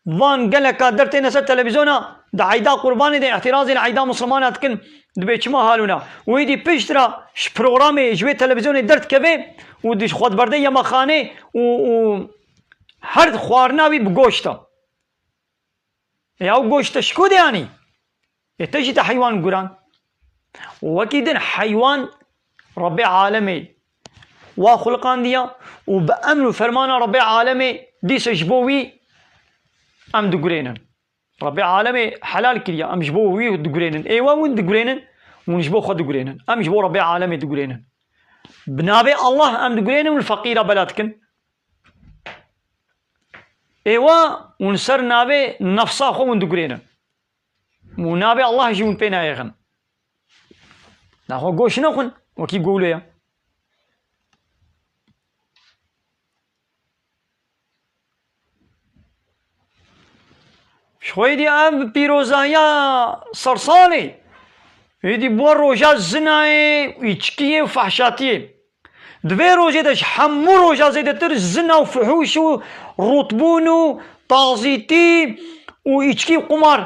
van geleka der têne ser televîzyona, di eyda qurbanê de îhtirazê li eyda Muslimana dikin, dibê çima halûna? Û êdî pişt re ji programê ji wê televîzyonê derdikeve û di xwe diberde yemexanê û, û her xwarina wî bi goşt e. Ya ew goşt te ji ku de anî? Ê te jî te heywan guran. Wekî din heywan Rebbê alemê wa xuliqandiya û bi emr û fermana Rebbê alemê dîsa ji bo wî em digurênin. Rebbê alemê helal kiriya, em ji bo wî digurênin. Ê we hûn digurênin, hûn ji bo xwe digurênin. Em ji bo Rebbê alemê digurênin. Bi navê Allah em digurênin û li feqîra bela dikin. Ê we hûn ser navê nefsa xwe hûn digurênin. Û navê Allah jî hûn pê nayêxin. Naxwe goş nexwin, wekî gowlo ye. Ji xwe êdî ev pîrozahiya sersalê, êdî bû roja zinayê, îçkiyê û fehşatiyê. Di vê rojê de ji hemû roja zêdetir zina û fuhûş û rûtbûn û tazîtî û îçkî û qumar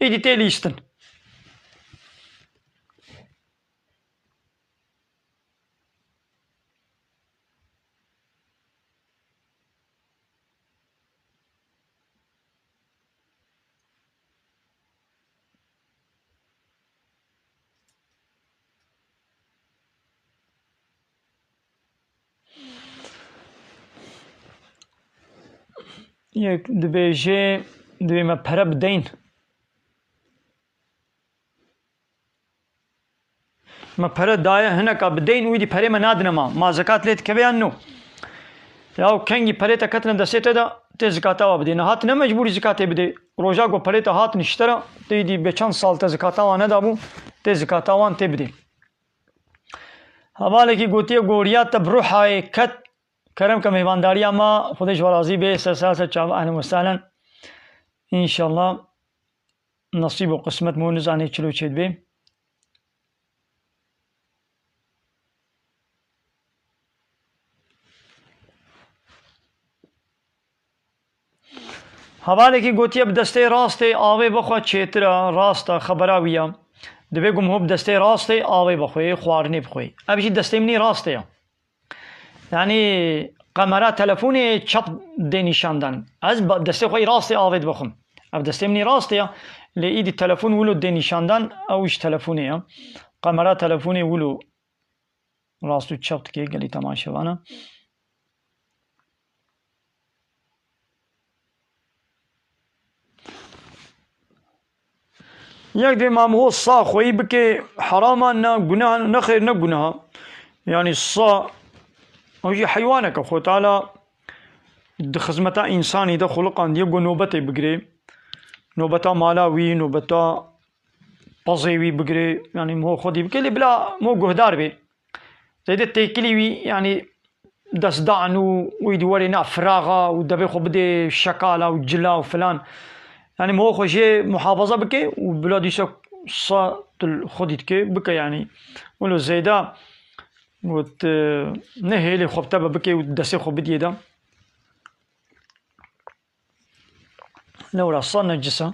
êdî tê lîstin. Yek dibêje, dibê me pere bideyn. Me pere daye hineka bideyn û îdî perê me nadine ma. Ma zekat lê dikeve yan no? Ya kengî perê te ketine destê te de, tê zikata wa bidê. Niha tu ne mecbûrî zikatê bidê. Roja ku perê te hatin ji te re, tê îdî bê çend sal te zikata wan nedabû, tê zikata wan tê bidê. Hevalekî gotiye, goriya te bi ruhayê ket, kerem ke mêvandariya ma, Xwedê ji we razî bê, ser ser ser çava, ehlen we sehlen. Înşallah. Nesîb û qismet min nizanî çilo çêdibê. Hevalekî gotiye, bi destê rastê avê bixwe çêtir e, rast e, xebera wî ye. Divê ku miho bi destê rastê avê bixwe, xwarinê bixwe. Ev jî destê min î rastê ye. Yanî qemera telefonê çap dê nîşandan. Ez ba-, destê xwe yê rastê avê dibixwim. Ev destê min yê rastê ya. Lê îdî telefon wilo dê nîşandan, ew ji telefonê ya. Qemera telefonê wilo. rast û çep dike gelî temaşevana. Yek dê mamho sa xweyî bike, herama ne, guneha ne, xêr ne guneha. Yanî sa, o jî heywaneke. Xwe Teala di xizmeta însanî de xuliqandiye ku nobetê bigire. Nobeta mala wî, nobeta pezê wî bigire. Yanî mo xwedî bike, lê bila mo guhdar bê. Zêde têkilî wî, yanî destdan û wî di werê na firaxa û devê xwe bidê şekala û cila û filan. Yanî mo xwe jê muhafaza bike û bila dîsa sa tu li xwedî dike bike yanî. Wilo zêde got, e, ne hêlê xwe bi te ve bike û destê xwe bidiyê de. Lewra sa necis e.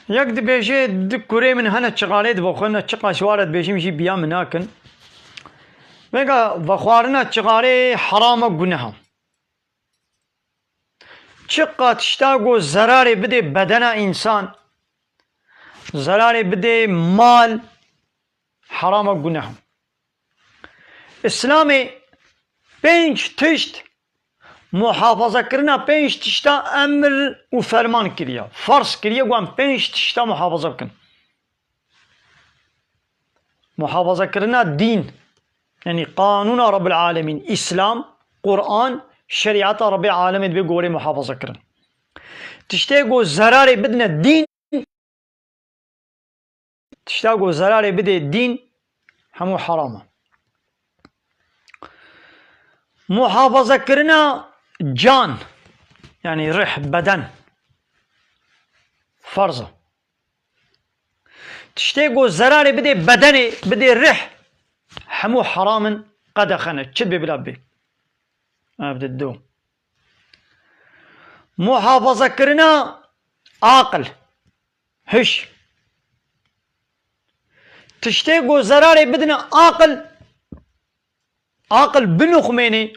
Yek dibêje, di kurê min hene çixalê dibe xwe, ne çiqa ji ware dibêjim jî biya min nakin. Vêga vexwarina çixalê heram e, guneh e. Çiqa tişta ku zerarê bidê bedena însan, zerarê bidê mal, heram e, guneh e. Îslamê pênc tişt, muhafazakirina pênc tişta emir û ferman kiriye. Ferz kiriye ku em pênc tişta muhafaza bikin. Muhafazakirina dîn, yanî qanûna Rabbil Alemîn, Îslam, Quran, şerîeta Rabbil Alemê dibe gorê muhafaza kirin. Tiştê ku zerarê bidine dîn, Tişta ku zerarê bidê dîn, hemû heram e. Muhafazekirina can, yanî rih, beden, ferz e. Tiştê ku zerarê bidê bedenê, bidê rih, hemû heram in, qedexe ne, çi dibê bila bê. Ev di do. Muhafazekirina aqil. Hiş. Tiştê ku zerarê bidine aqil, aqil binuxmênê,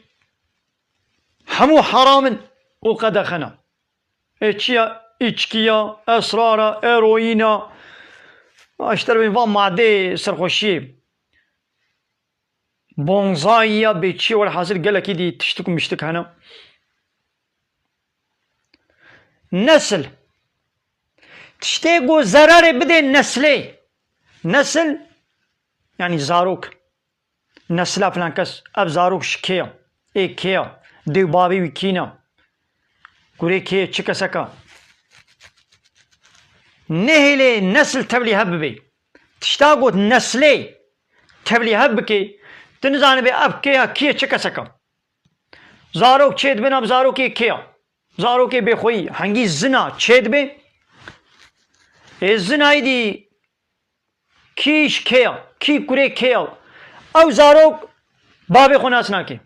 hemû heram in û qedexe ne. Ê çi ya? Îçkiya, esrara, eroyîna, ji derbên van madeyê serxweşiyê. Bonzayî ya bê çi, welhasil gelekî dî tiştik û miştik hene. Nesil. Tiştê ku zerarê bidê neslê. Nesil, yanî zarok. Nesla filan kes, ev zarok ji kê ye? Ê kê ye? Dê û bavê wî kî ne? Kurê kê ye? Çi kesek e? Nehêlê nesil tevlî hev bibe. Tişta got neslê tevlî hev bike, tu nizanibê ev kê ye, kî ye, çi kesek e? Zarok çêdibin, ev zarokê kê ye? Zarokê bêxweyî, hengî zina çêdibe. Ê zinayî dî kî ji kê ye, kî kurê kê ye? Ew zarok bavê xwe nas nake.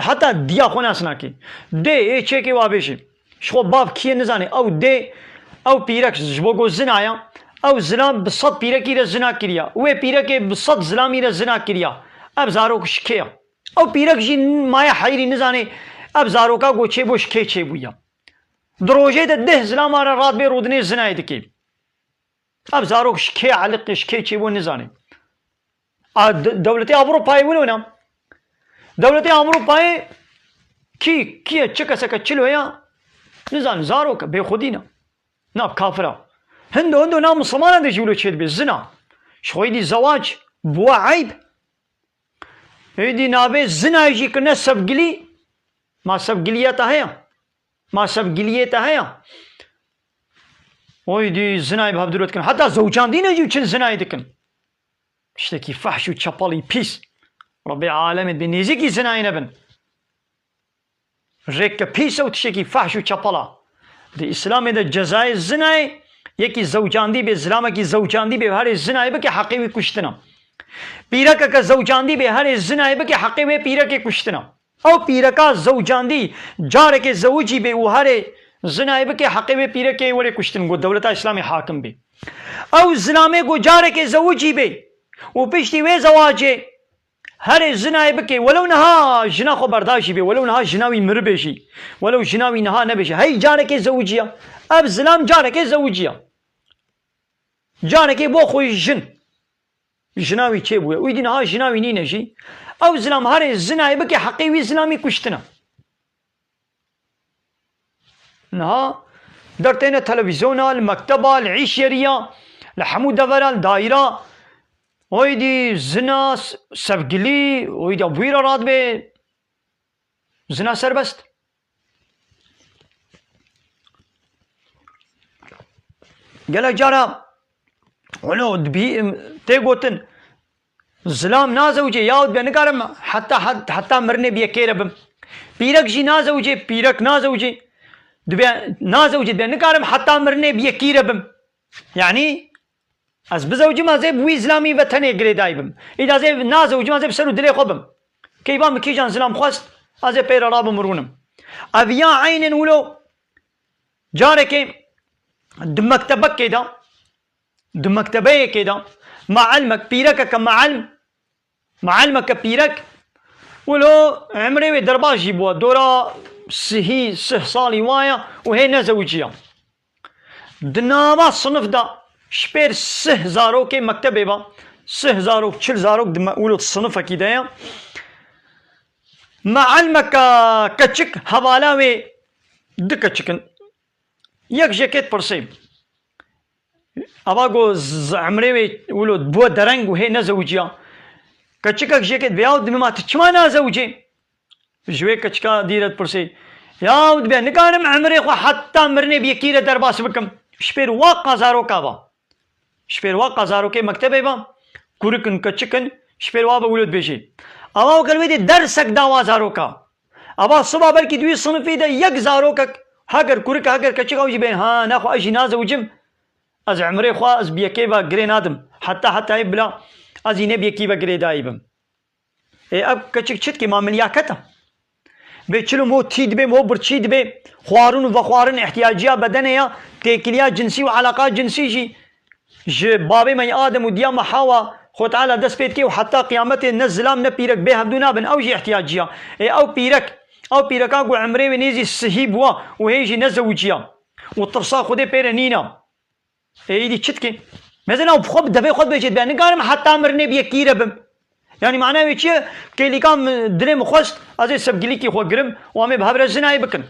Heta diya xwe nas nake. Dê ê çêkê wa bêjê. Ji xwe bav kî ye nizane. Ew dê, ew pîrek ji bo ku zina ye. Ew zilam bi sed pîrekî re zina kiriya. Wê pîrekê bi sed zilamî re zina kiriya. Ev zarok ji kê ye? Ew pîrek jî maye heyrî nizane ev zaroka ku çêbû ji kê çêbûye. Di rojê de deh zilama re radibê rûdinê zinayê dike. Ev zarok ji kê eliqê, ji kê çêbû nizane. A, de-, dewletê Ewropayê wilo ne. Dewletê Ewropayê kî, kî ye, çi keseke çilo ya, nizane, zarok e, bêxwedî ne. Na kafir e. Hindo hindo na misilmanan de jî wilo çêdibe, zina. Ji xwe dî zewac bûye eyb. Êdî navê zinayê jî kirine sevgilî. Ma sevgiliya te heye? Ma sevgiliyê te heye? Oy dî zinayê bi hev dûr dikin. Heta zewcandîne jî çin zinayê dikin. Tiştekî fehş û çepelî pîs. Rebê alemê dibê nêzîkî zinayê nebin. Rêk ke pîs e û tiştekî fehş û çepel e. Di Îslamê de cezayê zinayê Yekî zewcandî bê, zilamekî zewcandî bê, herê zinayê bike, heqê wî kuştina. Pîrekeke zewcandî bê, herê zinayê bike, heqê wê pîrekê kuştina. Ew pîreka zewcandî, carekê zewicî bê û herê zinayê bike, heqê wê pîrekê were kuştin, got dewleta Îslamê hakim bê. Ew zilamê got carekê zewicî bê û piştî wê zewacê herê zinayê bike, welew niha jina xwe berda jî bê, welew niha jina wî miribê jî, welew jina wî niha nebêje, hey carekê zewiciya. Ev zilam carekê zewiciya. Carekê bo xwe jin. Jina wî çêbûye. Û îdî niha jina wî nîne jî. Ew zilam herê zinayê bike, heqê wî zilamî kuştina. Niha dertêne televîzyona, li mekteba, li îşyeriya, li hemû devera, li dayîra. Oydî zina s-, sevgilî, oydî bûyî re radibê. Zina serbest. Gelek cara wilo dibî, tê gotin, zilam nazewicê, yahut dibe nikarim heta, het-, heta mirinê bi yekê re bim. Pîrek jî nazewicê, pîrek nazewicê, dibe nazewicê, dibe nikarim heta mirinê bi yekî re bim. Yanî, ez bizewicim, ez ê bi wî zilamî ve tenê girêdayî bim. Îda ez ê nazewicim, ez ê bi ser û dilê xwe bim. Keyfa min kîjan zilam xwest, ez ê pê re rabim û rûnim. Ev ya eynên wilo carekê di mektebekê de, di mektebeyekê de, meelmek, pîrekeke meelm, Meelmeke pîrek, wilo emrê wê derbas jî bûye, dora sihî, sih salî waye û hê nezewiciya. Di nava sinif de ji pêr sih zarokê mektebê ve, sih zarok, çil zarok di me-, wilo di sinifekî de ye. Meelmeke keçik hevala wê, du keçik in. Yek ji yekê dipirsê. Ava go z-, emrê wê wilo bû dereng û hê nezewiciya. Keçikek ji yekê dibe, yaw dibê ma tu çima nazewicê? Ji wê keçika dî re dipirsê. Yaw dibe nikarim emrê xwe heta mirinê bi yekî re derbas bikim. Ji pêr wa qazaroka va. Ji pêr wa qazarokê mektebê va. Kurik in, keçik in, ji pêr wa ve wilo dibêjê. Ava weke li wê dê dersek da wa zaroka. Ava siba belkî di wî sinifî de yek zarokek, heger kurik e, heger keçik, ew jî bên, ha, nexwe ez jî nazewicim, ez emrê xwe, ez bi yekê ve girê nadim. Heta, hetayê bila ez jî ne bi yekî ve girêdayî bim. Ê, ev keçik çi dikê, ma milyaket e? Bê çil û mo tî dibê, mo birçî dibê, xwarin û vexwarin, ihtiyaciya bedenê ya, têkiliya cinsî û eleqa cinsî jî, Ji babê me yê Adem û diya me Hawa, Xwe Teala dest pê dike û heta qiyametê ne zilam ne pîrek bê hevdû nabin. Ew jî ihtiyacî ya. Ê ew pîrek, ew pîreka ku emrê wê nêzî sihî bûwa û hê jî nezewiciya û tirsa Xwedê pê re nîna. Ê îdî çi dike? Mesela bi xwe, bi devê xwe dibêje, dibe nikarim heta mirinê bi yekî re bim. Yanî mana wê çi ye? Kêlîka min, dilê min xwest, ez ê sevgilîkî xwe girim û em ê bi hev re zinayê bikin.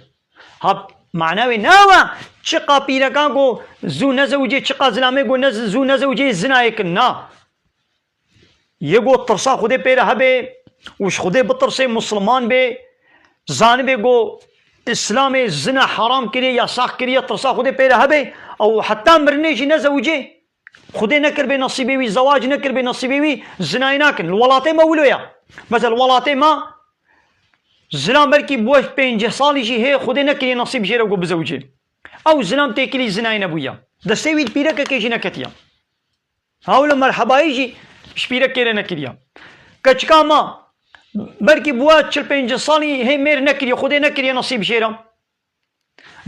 Ha, mana wê ne ew e, çiqa pîrekan ku zû nezewicê, çiqa zilamê ku ne, zû nezewicê zinayê kin, na. Yê ku tirsa Xwedê pê re hebe û ji Xwedê bitirsê, misliman bê, zanibê ku Îslamê zina heram kiriye, yasax kiriye, tirsa Xwedê pê re hebe, ew heta mirinê jî nezewicê. Xwedê nekiribê nesîbê wî, zewac nekiribê nesîbê wî, zinayê nakin. Li welatê me wilo ye. Mesela li welatê me zilam belkî bûye pêncî salî jî hê Xwedê nekiriye nesîb jê re ku bizewicê. Ew zilam têkilî zinayê nebûye. Destê wî di pîrekekê jî neketiye. Hewlo merhebayî jî ji pîrekê re nekiriye. Keçika me belkî bûye çil pêncî salî hê mêr nekiriye, Xwedê nekiriye nesîb jê re.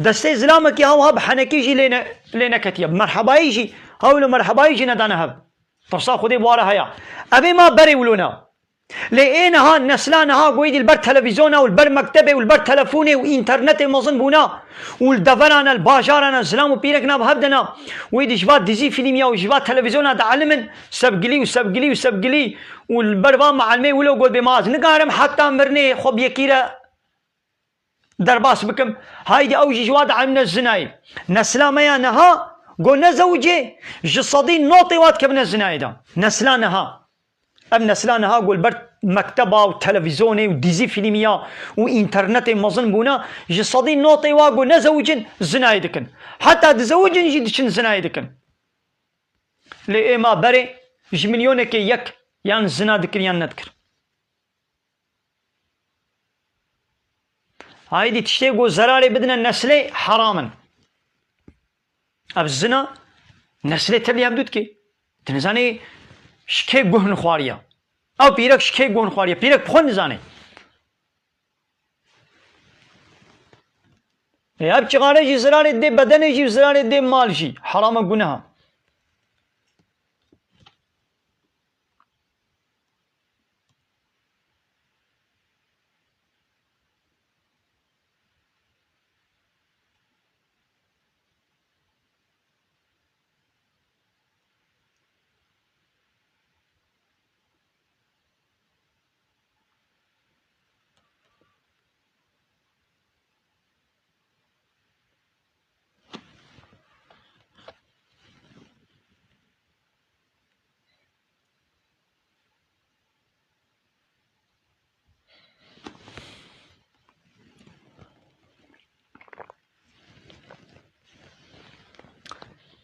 Destê zilamekî ew ha bi henekî jî lê ne-, lê neketiye. Bi merhebayî jî, hewl û merhebayî jî nedane hev. Tirsa Xwedê bi wa re heye. Evê ma berê wilo ne. Lê ê niha, nesla niha ku êdî li ber televîzyona û li ber mektebê û li ber telefonê û înternetê mezin bûna û li deveran e, li bajaran e, zilam û pîrek nav hev de ne. Wê dî ji va dizî fîlmiya û ji va televîzyona dielimin, sevgilî û sevgilî û sevgilî û li ber va meelmê wilo got bê ma ez nikarim heta mirinê xwe bi yekî re derbas bikim. Haydî ew jî ji wa dielmine zinayê. Nesla me ya niha go nezewicê, ji sedî notê wa dikevine zinayê de. Nesla niha. Ev nesla niha go li ber mekteba û televîzyonê û dîzî fîlmiya û înternetê mezin bûna, ji sedî notê wa go nezewicin, zinayê dikin. Heta dizewicin jî diçin zinayê dikin. Lê ê ma berê ji milyonekê yek yan zina dikir yan nedikir. Haydî tiştê ku zerarê bidine neslê heram in. Ev zina Neslê te lê hevdû dikê. Tu nizanî ji kê guh xwariye. Ew pîrek ji kê guh xwariye. Pîrek bi xwe nizanê. E, ev çixare jî zirarê dê bedenê jî, zirarê dê mal jî. Heram e, guneha.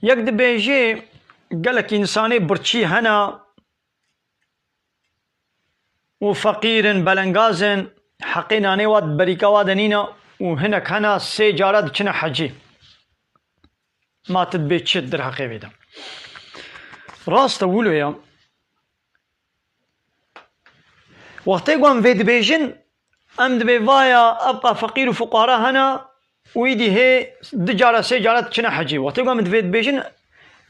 Yek dibêje, gelek însanê birçî hene û feqîr in, belengaz in, heqê nanê wa berîka wa de nîne û hinek hene sê cara diçine hecê. Ma tu dibê çi derheqê vê de? Rast e, wilo ye. Wextê ku em vê dibêjin, em dibê vaya ev qa feqîr û fuqara hene û îdî hê du cara sê cara diçine hecê. Wextê ku em divê dibêjin,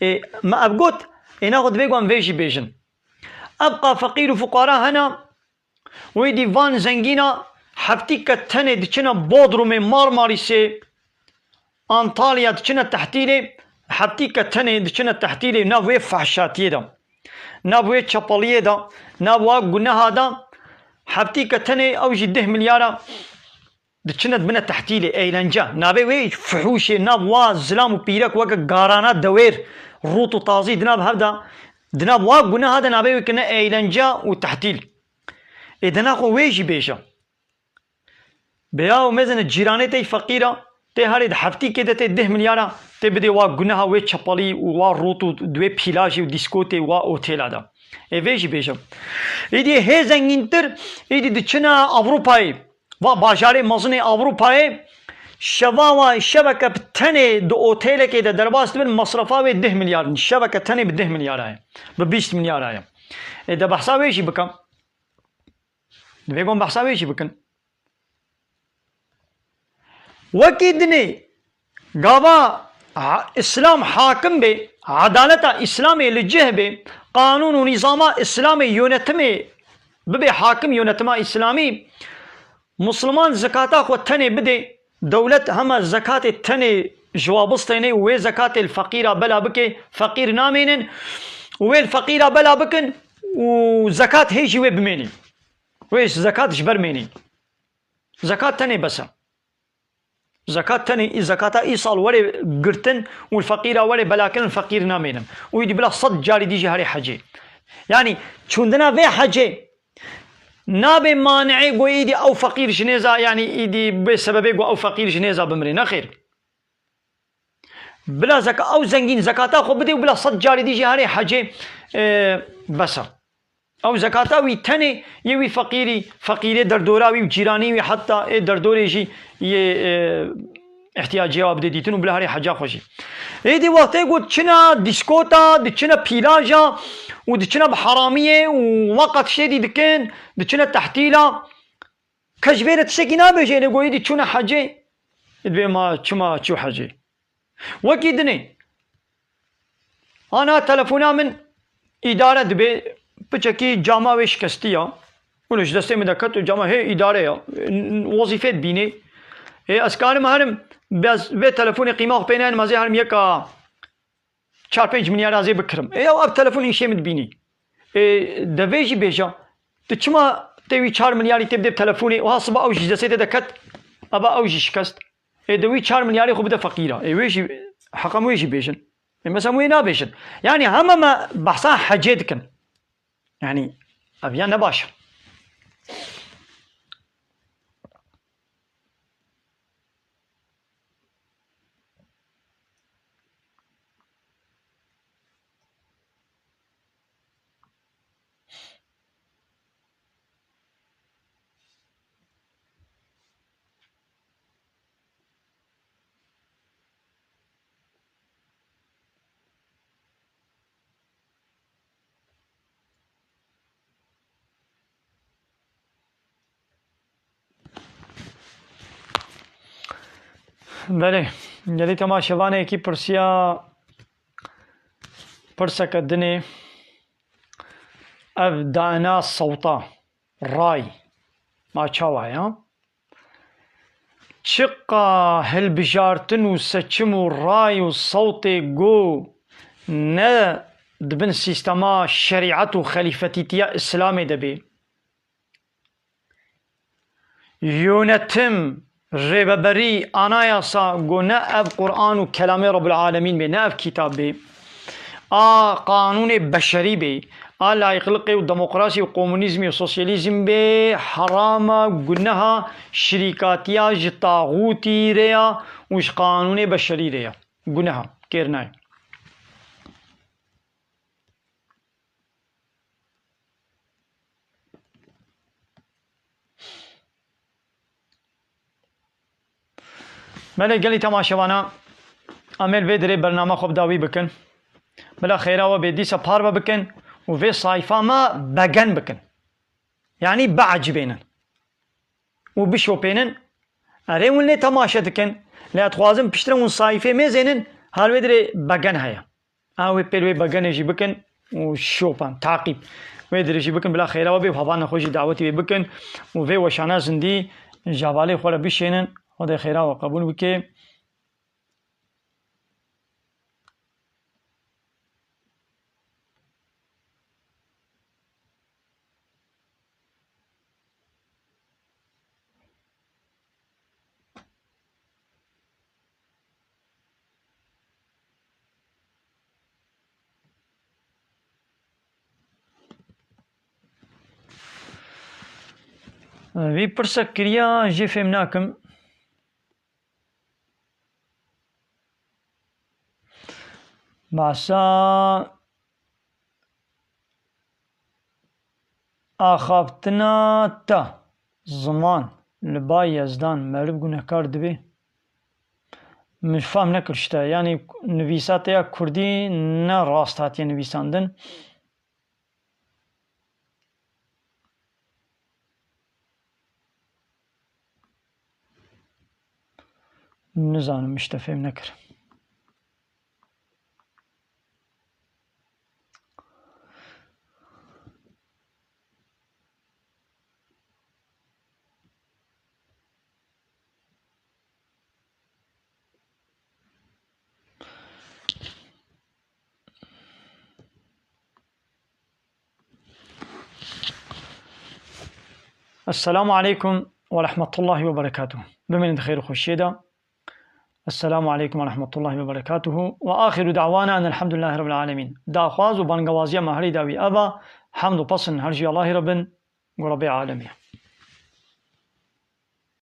ê, me ev got, ê naxwe divê ku em vê jî bêjin. Ev qa feqîr û fuqara hene û îdî van zengîna heftî ke tenê diçine Bodrumê, Marmarîsê, Antalya diçine tehtîlê, heftî ke tenê diçine tehtîlê, nav wê fehşatiyê de, nav wê çepeliyê de, nav wa guneha de, heftî ke tenê ew jî deh milyara diçine dibine tehtîlê, eğlence. Navê wê fuhuşê, nav wa zilam û pîrek weke garana dewêr, rût û tazî di nav hev de, di nav wa guneha de navê wê kirine eğlence û tehtîl. Ê dena xwe wê jî bêje. Bêya û mezine cîranê tey feqîra, tê herê di heftîkê de tê deh milyara, tê bidê wa guneha wê çepelî û wa rût û di wê pîlajê û dîskotê û wa otêla de. Ê vê jî bêje. Îdî hê zengîntir, îdî diçine Ewropayê. Va bajarê mezinê Ewropayê, şeva wa şeveke bi tenê di otêlekê de derbas dibin, mesrefa wê deh milyar in. Şeveke tenê bi deh milyara ye. Bi bîst milyara ye. Ê de behsa wê jî bikim. Divê ku em behsa wê jî bikin. Wekî dinê gava ha-, Îslam hakim bê, edaleta Îslamê li cih bê, qanûn û nîzama Îslamê, yönetimê bibe hakim, yönetima Îslamî, Musliman zekata xwe tenê bide, dewlet hema zekatê tenê ji wa bistêne û wê zekatê li feqîra bela bike, feqîr namênin û wê li feqîra bela bikin û zekat hê jî wê bimênî. Wê zekat ji ber mênî. Zekat tenê bes e. Zekat tenê, zekata îsal were girtin û feqîra were belakirin, feqîr namênin. Û îdî bila sed carî dî jî herê hecê. Yanî çûndina vê hecê nabe mani'ê ku îdî ew feqîr ji nêza, yanî îdî bê sebebê ku ew feqîr ji nêza bimrê. Nexêr. Bila zeka-, ew zengîn zekata xwe bide û bila sed carî dî jî herê hecê, e, bes e. Ew zekata wî tenê yê wî feqîrî, feqîrê derdora wî û cîranî wî, heta ê derdorê jî yê, e, ihtiyacê wa bide dîtin û bila herê heca xwe jî. Êdî wextê ku diçine dîskota, diçine pîlaja û diçine bi heramiyê û weqa tiştê dî dikin, diçine tehtîla, Kes ji vê re tiştekî nabêje, lê goyî dî çûne hecê. Dibê ma çima çû hecê? Wekî dinê. Ana telefona min îdare dibe, piçekî cama wê şikestî ya. Wilo ji destê min de ket û cama hê îdare ya. Wezîfê dibînê. Ê, ez karim herim, bes vê telefonê qîma xwe pê nayên, ma zê herim yeka çar pênc milyar ez ê bikirim. Ê, ew ev telefon îşê min dibînî. Ê, de vê jî bêje, tu çima tê wî çar milyarî tê bidê telefonê, wiha siba ew jî ji destê te de ket, eba ew jî şikest. Ê, de wî çar milyarê xwe bide feqîra. Ê, wê jî, heqa min wê jî bêjin. Ê, mesela wê nabêjin. Yanî heme me behsa hecê dikin. Yanî, ev ya ne baş e. Belê, gelî temaşevanekî pirsiya pirseke dinê, ev dana sewta, ray, ma çawa ya? Çiqa hilbijartin û seçim û ray û sewtê ku ne di bin sîstema şerîet û xelîfetîtiya Îslamê de bê. Yönetim, rêveberî, anayasa ku ne ev Quran û kelamê Rabbul Alemîn bê, ne ev kitab bê. A qanûnê beşerî bê, a layıklıkê û demokrasî û komunîzmî û sosyalîzm bê, herama, guneha, şirîkatiya ji taxûtî re ya û ji qanûnê beşerî re ya. Guneha, kêr nayê. Belê gelî temaşevana, em ê li vê dirê bernama xwe bi dawî bikin. Bila xêra we bê, dîsa parve bikin û vê sayfa me begen bikin. Yanî biecibênin û bişopênin. Erê hûn lê temaşe dikin, lê ez dixwazim piştre hûn sayfê mêzênin, her wê dirê begen heye. Ew ê pêl wê begenê jî bikin û şopan, taqîb. Wê dirê jî bikin, bila xêra we bê û hevalên xwe jî dawetî wê bikin û vê weşana zindî ji hevalê xwe re bişênin. Xwedê xêra we qebûl bike. Vî pirsek kiriya, jê fêm nakim. Behsa axaftina te, ziman, li ba Yezdan meriv gunehkar dibe? Min fam nekir ji te. Yanî nivîsa te ya kurdî ne rast hatiye nivîsandin. Nizanim, min ji te fêm nekir. Esselamu aleykum ve rahmetullahi ve berekatuhu. Bimînin di xêr û xweşiyê de. Esselamu aleykum ve rahmetullahi ve berekatuhu. Ve ahiru da'wana enelhamdülillahi rabbil alemin. Daxwaz û bangewaziya me herî dawî ev a, hemd û pesn her jî Allahî re bin, ku Rebbê alemê.